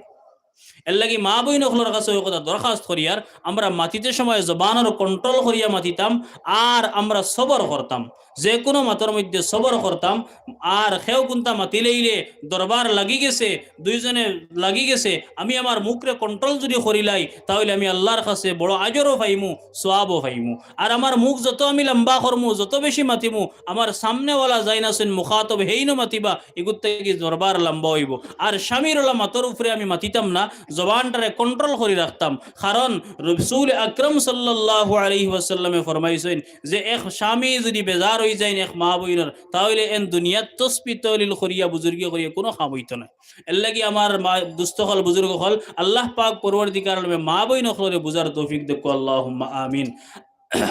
এরলাগি মা বইন অকলর কাছে অউ কথা দরখাস্ত করিয়ার, আমরা মাতিতে সময় জবানর control করিয়া মাতিতাম, আর আমরা সবর করতাম, যে কুনু মাতর মধ্যে সবর করতাম। আর কেউ কুনতা মাতিলাইলে, দরবার লাগি গেছে, দুইজনে লাগি গেছে, আমি আমার মুখরে control যুদি করিলাই, তা অইলে আমি আল্লার কাছে বড় আজরও পাইমু, সওয়াবও পাইমু। আর আমার মুখ যত আমি লম্বা করমু, যত বেশি মাতিমু, আমার সামনেওয়ালা যাইন আছইন মুখাতব, হেইনও মাতিবা, ইগুর থাকি দরবার লম্বা অইবো। আর স্বামীর অলা মাতর উপরে আমি মাতিতাম না, জবানটারে control করি রাখতাম। কারণ রসুল আকরাম সাল্লাল্লাহু আলাইহি ওয়াসাল্লামে ফরমাইছইন যে এক স্বামী যুদি বেজার অইযাইন এক মা বইনর, তা অইলে এন দুনিয়াত তসবি তহলিল করিয়া, বুজুর্গি করিয়া কুনু কাম অইতো নায়। এরলাগি আমার মা, দুস্ত অকল, বুজুর্গ অকল, আল্লাহ পাক পরওয়ারদিগার আলমে মা বইন অকলরে বুঝার তৌফিক দেউক্কা, আল্লাহুম্মা আমিন।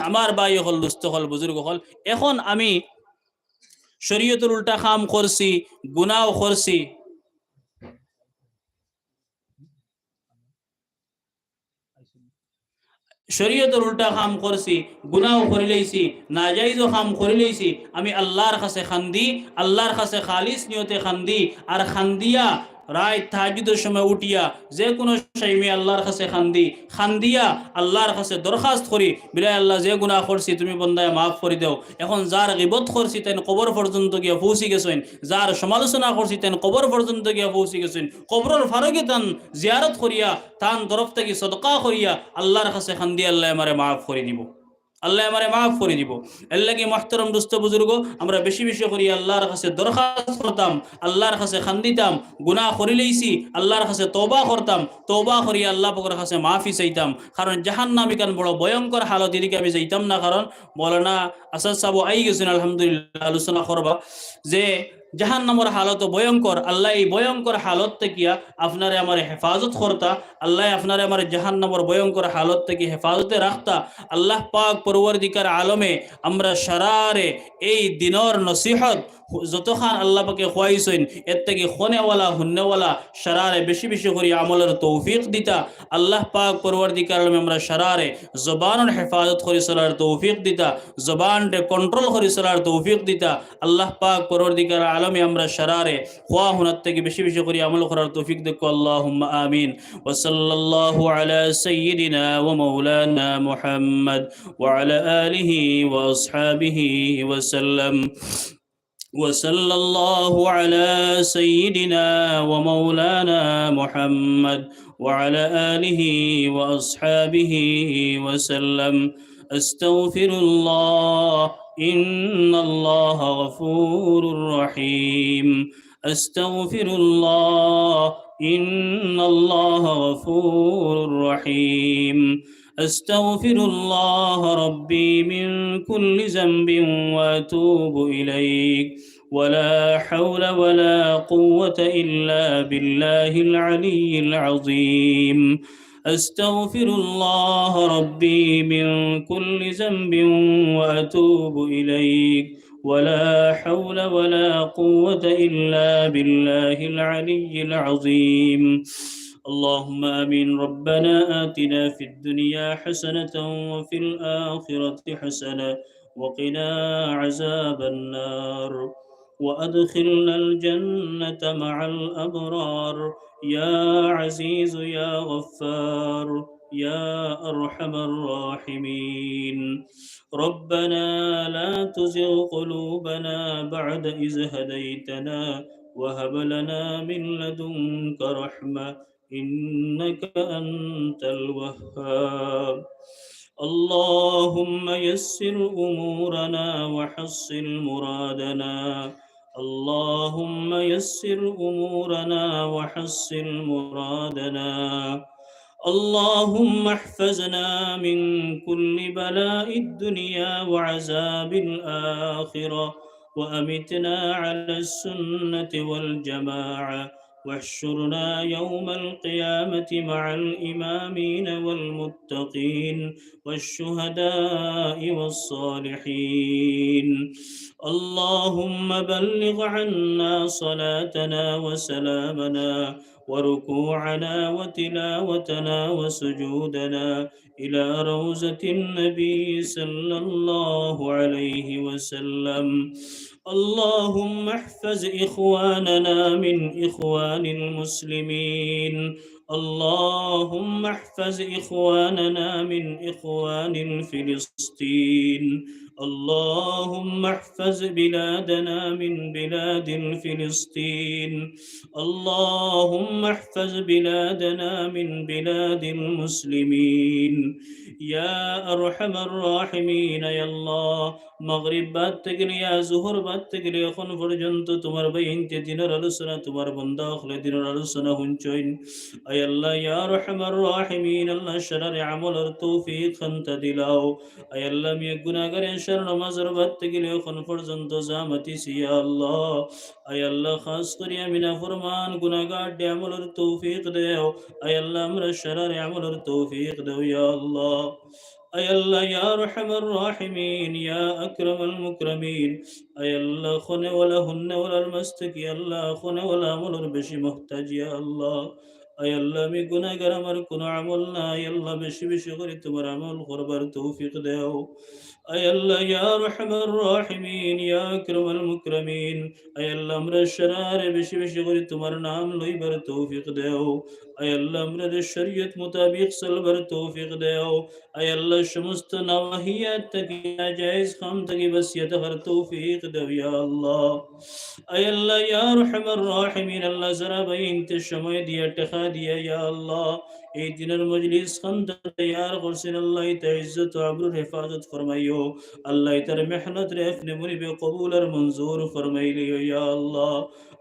আমার ভাই অকল, দুস্ত অকল, বুজুর্গ অকল, এখন আমি শরীয়তর উল্টা কাম করছি, গুনাও করছি, শরীয়তর উল্টা কাম করছি, গুনাও করিলাইছি, নাজাইজও কাম করিলাইছি, আমি আল্লার কাছে কান্দি, আল্লার কাছে খালিস নিয়তে কান্দি, আর কান্দিয়া রাইত তাহাজ্জুদর সময় উঠিয়া যে কুনু টাইমে আল্লার কাছে কান্দি, কান্দিয়া আল্লার কাছে দরখাস্ত করি, বিলাই আল্লাহ, যে গুনা করছি তুমি বন্দায় মাফ করি দেও। এখন যার গিবত করছি তাইন কবর পর্যন্ত গিয়া পৌঁছি গেছইন, যার সমালোচনা করছি তাইন কবর পর্যন্ত গিয়া পৌঁছি গেছইন, কবরর ফারো গিয়া তান জিয়ারত করিয়া, তান তরফ থাকি সদকা করিয়া আল্লার কাছে কান্দি, আল্লায় আমারে মাফ করি দিবো, আল্লায় আমারে মাফ করি দিবো। এরলাগি মুহতারাম দুস্ত বুজুর্গ, আমরা বেশি বেশি করি আল্লার কাছে দরখাস্ত করতাম, আল্লার কাছে কান্দিতাম, গুনা করিলাইছি, আল্লার কাছে তওবা করতাম, তওবা করি আল্লা পাকর কাছে মাফি চাইতাম। কারণ জাহান্নাম ইখান বড় ভয়ঙ্কর হালত, ইদিকে আমি যাইতাম না, কারণ মৌলানা আসাদ সাহেব আই গেছইন, আলহামদুলিল্লাহ, আলোচনা করবা যে জাহান্নামর হালত ভয়ঙ্কর। আল্লায় এই ভয়ঙ্কর হালত থাকিয়া আপনারে আমারে হেফাজত করতা, আল্লায় আপনারে আমারে জাহান্নামর ভয়ঙ্কর হালত থাকি হেফাজতে রাখতা। আল্লাহ পাক পরওয়ারদিগার আলমে আমরা সারারে এই দিনর নসিহত যতখান আল্লাহ পাকে খুয়াইছইন, এর থাকি খনেওয়ালা, হুননেওয়ালা সারারে বেশি বেশি করি আমলর তৌফিক দিতা। আল্লাহ পাক পরওয়ারদিগার আলমে আমরা সারারে জবানর হেফাজত করি চলার তৌফিক দিতা, জবানরে control করি চলার তৌফিক দিতা। আল্লাহ পাক পরওয়ারদিগার আলমে আমরা সারারে খুয়া হুনার থাকি বেশি বেশি করি আমল করার তৌফিক দেউক্কা, আল্লাহুম্মা আমিন। وصلى الله على سيدنا ومولانا محمد وعلى آله وأصحابه وسلم. وصلى الله على سيدنا ومولانا محمد وعلى آله وأصحابه وسلم. أستغفر الله، إن الله غفور رحيم. أستغفر الله، إن الله غفور رحيم. أستغفر الله ربي من كل ذنب وأتوب إليك. ولا حول ولا قوة إلا بالله العلي العظيم. أستغفر الله ربي من كل ذنب وأتوب إليك. ولا حول ولا قوة إلا بالله العلي العظيم. اللهم آمين. ربنا آتنا في الدنيا حسنة وفي الآخرة حسنة وقنا عذاب النار. وأدخلنا الجنة مع الأبرار. يا عزيز يا غفار يا أرحم الراحمين. ربنا لا تزغ قلوبنا بعد إذ هديتنا وهب لنا من لدنك رحمة إنك أنت الوهاب. اللهم يسر أمورنا وحصل مرادنا. اللهم يسر أمورنا وحصل مرادنا. اللهم احفظنا من كل بلاء الدنيا وعذاب الآخرة، وأمتنا على السنة والجماعة، واحشرنا يوم القيامة مع الإمامين والمتقين والشهداء والصالحين. اللهم بلغ عنا صلاتنا وسلامنا وركوعنا وتلاوتنا وسجودنا إلى روضة النبي صلى الله عليه وسلم. اللهم احفظ إخواننا من إخوان المسلمين. اللهم احفظ إخواننا من إخوان فلسطين. اللهم احفظ بلادنا من بلاد فلسطين. اللهم احفظ بلادنا من بلاد المسلمين. يا أرحم الراحمين, আয় আল্লাহ, মাগরিব বাদ থাকি লইয়া জোহর বাদ থাকি লইয়া অখন পর্যন্ত তুমার বাইনতে দিনর আলোচনা, তুমার বন্দা অকলে দিনর আলোচনা হুনছইন। আয় আল্লাহ, ইয়া আরহামার রাহিমিন, আল্লাহ, সারারে আমলর তৌফিক খান্তা দিলাও। আয় আল্লাহ, আমি এক গুনাগারে এশার নামাজর বাদ থাকি লইয়া অখন পর্যন্ত যা মাতিছি, ইয়া আল্লাহ। আয় আল্লাহ, খাস করি আমি নাফরমান গুনাগাররে আমলর তৌফিক দেও। আয় আল্লাহ, আমরা সারারে আমলর তৌফিক দেও, ইয়া আল্লাহ। আয় আল্লাহ, ইয়া আরহামার রাহিমিন, ইয়া আকরামাল মুকরামিন, আয় আল্লাহ, হুননেওয়ালা, হুননেওয়ালার মাঝ থাকি আল্লাহ, হুননেওয়ালা আমলর বেশি মুহতাজ, ইয়া আল্লাহ। আয় আল্লাহ, আমি গুনাগার, আমার কুনু আমল নাই, আল্লাহ, বেশি বেশি করি তুমার আমল করবার তৌফিক দেও। আয় আল্লাহ, ইয়া আরহামার রাহিমিন, ইয়া আকরামাল মুকরামিন, আয় আল্লাহ, আমরা সারারে বেশি বেশি করি তুমার নাম লইবার তৌফিক দেও। আয় আল্লাহ, আমরারে শরিয়ত মোতাবিক চলবার তৌফিক দেও। আয় আল্লাহ, সমস্ত নাওয়াহিয়াত থাকি, নাজায়েজ কাম থাকি বাচিয়া থাকার তৌফিক দেও, ইয়া আল্লাহ। আয় আল্লাহ, ইয়া আরহামার রাহিমিন, আল্লাহ, যারা বাইনতে সময় দিয়া, টেকা দিয়া, ইয়া আল্লাহ, এই দিনর মজলিস খান্তা তৈয়ার করছইন, আল্লাহ, ইতা ইজ্জত ও আবরুর হেফাজত ফরমাইও। আল্লাহ, ইতার মেহনতরে আপনে মনিবে কবুল আর মঞ্জুর ফরমাইলিও, ইয়া আল্লাহ।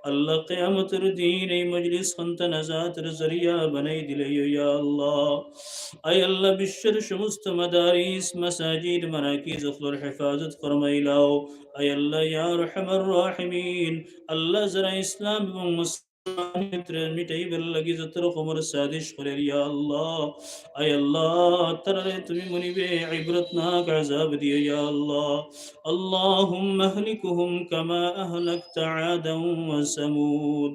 আল্লাহ, কিয়ামতর দিন এই মজলিস খান্তা নাজাতর জরিয়া বানাই দিলাইও, ইয়া আল্লাহ। আয় আল্লাহ, বিশ্বর সমস্ত মাদারিস, মাসাজিদ, মারাকিজ অকলর হেফাজত ফরমাইলাও। আয় আল্লাহ, ইয়া আরহামার রাহিমিন, আল্লাহ, যারা ইসলাম এবং মুসলমানর ভিতরে মিটাইবার লাগি যত রকমর সাজিশ করের, ইয়া আল্লাহ, আয় আল্লাহ, তারারে তুমি মনিবে ইবরতনাক আযাব দিও, ইয়া আল্লাহ। اللهم اهلكهم كما أهلكت عادا وثمود.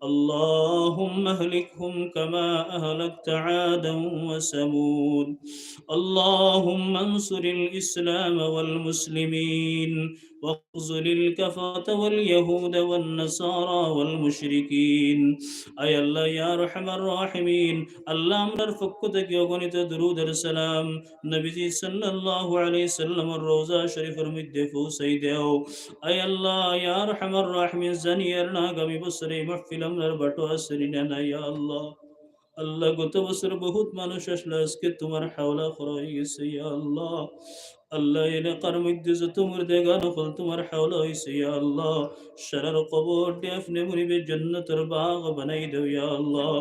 اللهم اهلكهم كما أهلكت عادا وثمود. اللهم انصر الإسلام والمسلمين واخذل الكفرة واليهود والنصارى والمشركين. আয় আল্লাহ, ইয়া আরহামার রাহিমিন, আল্লাহ, আমরার পক্ষ থাকি অগণিত দুরুদ আর সালাম নবীজি সাল্লাল্লাহু আলাইহি সাল্লামর রওজা শরীফর মধ্যে পৌঁছাই দেও। আয় আল্লাহ, ইয়া আরহামার রাহিমিন, জানি আর না আগামী বছর এই মাহফিল আমরার বাটো আছে নি না, ইয়া আল্লাহ। আল্লাহ, গত বছর বহুত মানুষ আসলো, আজকে তুমার হাওলা করা অইগেছে, ইয়া আল্লাহ। আল্লাহ, এলাকার মধ্যে যত মুর্দেগান অকল তুমার হাওলা অইছে, ইয়া আল্লাহ, সারার কবররে আপনে মনিবে জন্নতর বাগ বানাই দেও, ইয়া আল্লাহ।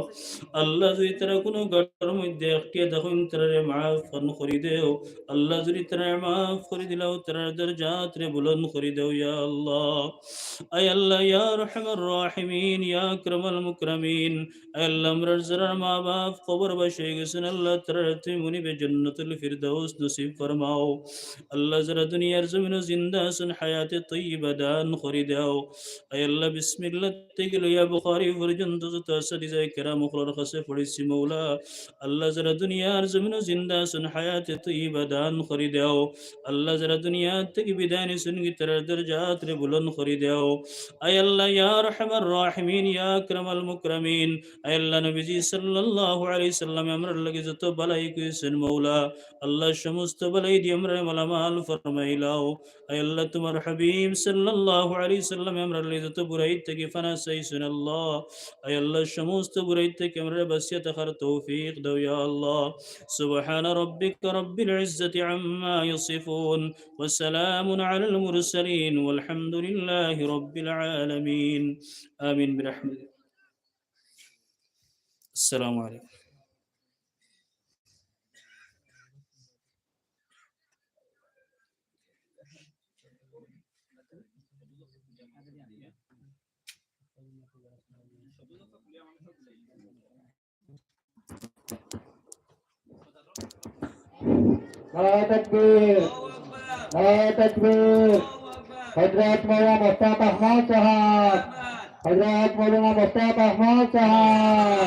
আল্লাহ, যদি তারা কুনু গাটার মধ্যে আটকিয়া থাকইন, তারারে মাফ খান করি দেও। আল্লাহ, যদি তারারে মাফ করি দিলাও, তারার দরজাতরে বুলন্দ করি দেও, ইয়া আল্লাহ। আয় আল্লাহ, ইয়া আরহামার রাহিমিন, ইয়া আকরামাল মুকরামিন, আয় আল্লাহ, আমরার যারার মা বাপ কবরবাসী অইগেছইন, আল্লাহ, তারারে তুমি মনিবে জন্নতুল ফিরদাউস নসিব ফরমাও। আল্লাহ, যারা দুনিয়ার জমিনো জিন্দা আছইন, হায়াতে তৈয়বা দান করি দেও। আয় আল্লাহ, বিসমিল্লাহ থাকি লইয়া বুখারী পর্যন্ত যত আসাতিজায়ে কেরাম অকলর কাছে পড়ছি, মওলা, আল্লাহ, যারা দুনিয়ার জমিনো জিন্দা আছইন, হায়াতে তৈয়বা দান করি দেও। আল্লাহ, যারা দুনিয়া থাকি বিদায় নিছইন, তারার দরজাতরে বুলন্দ করি দেও। আয় আল্লাহ, ইয়া আরহামার রাহিমিন, ইয়া আকরামাল মুকরামিন, আয় আল্লাহ, নবীজি সাল্লাল্লাহু আলাইহি সাল্লামে আমরার লাগি যত ভালাই কইছইন, মওলা, আল্লাহ, সমস্ত ভালাই দি আমরারে মালামাল ফরমাইলাও। আয় আল্লাহ, তুমার হাবিব সাল্লাল্লাহু আলাইহি সাল্লামে আমরার লাগি যত বুরাই থাকি ফানা চাইছইন, আল্লাহ, আয় আল্লাহ, সমস্ত বুরাই থাকি আমরারে বাচিয়া থাকার তৌফিক দেও, ইয়া আল্লাহ। سبحان ربك رب العزة عما يصفون وسلام على المرسلين والحمد لله رب العالمين. آمين برحمتك. السلام عليكم. নারায়ে তাকবীর, নারায়ে তাকবীর। হযরত মাওলানা মোস্তাক আহমদ সাহেব, হযরত মাওলানা মোস্তাক আহমদ সাহেব।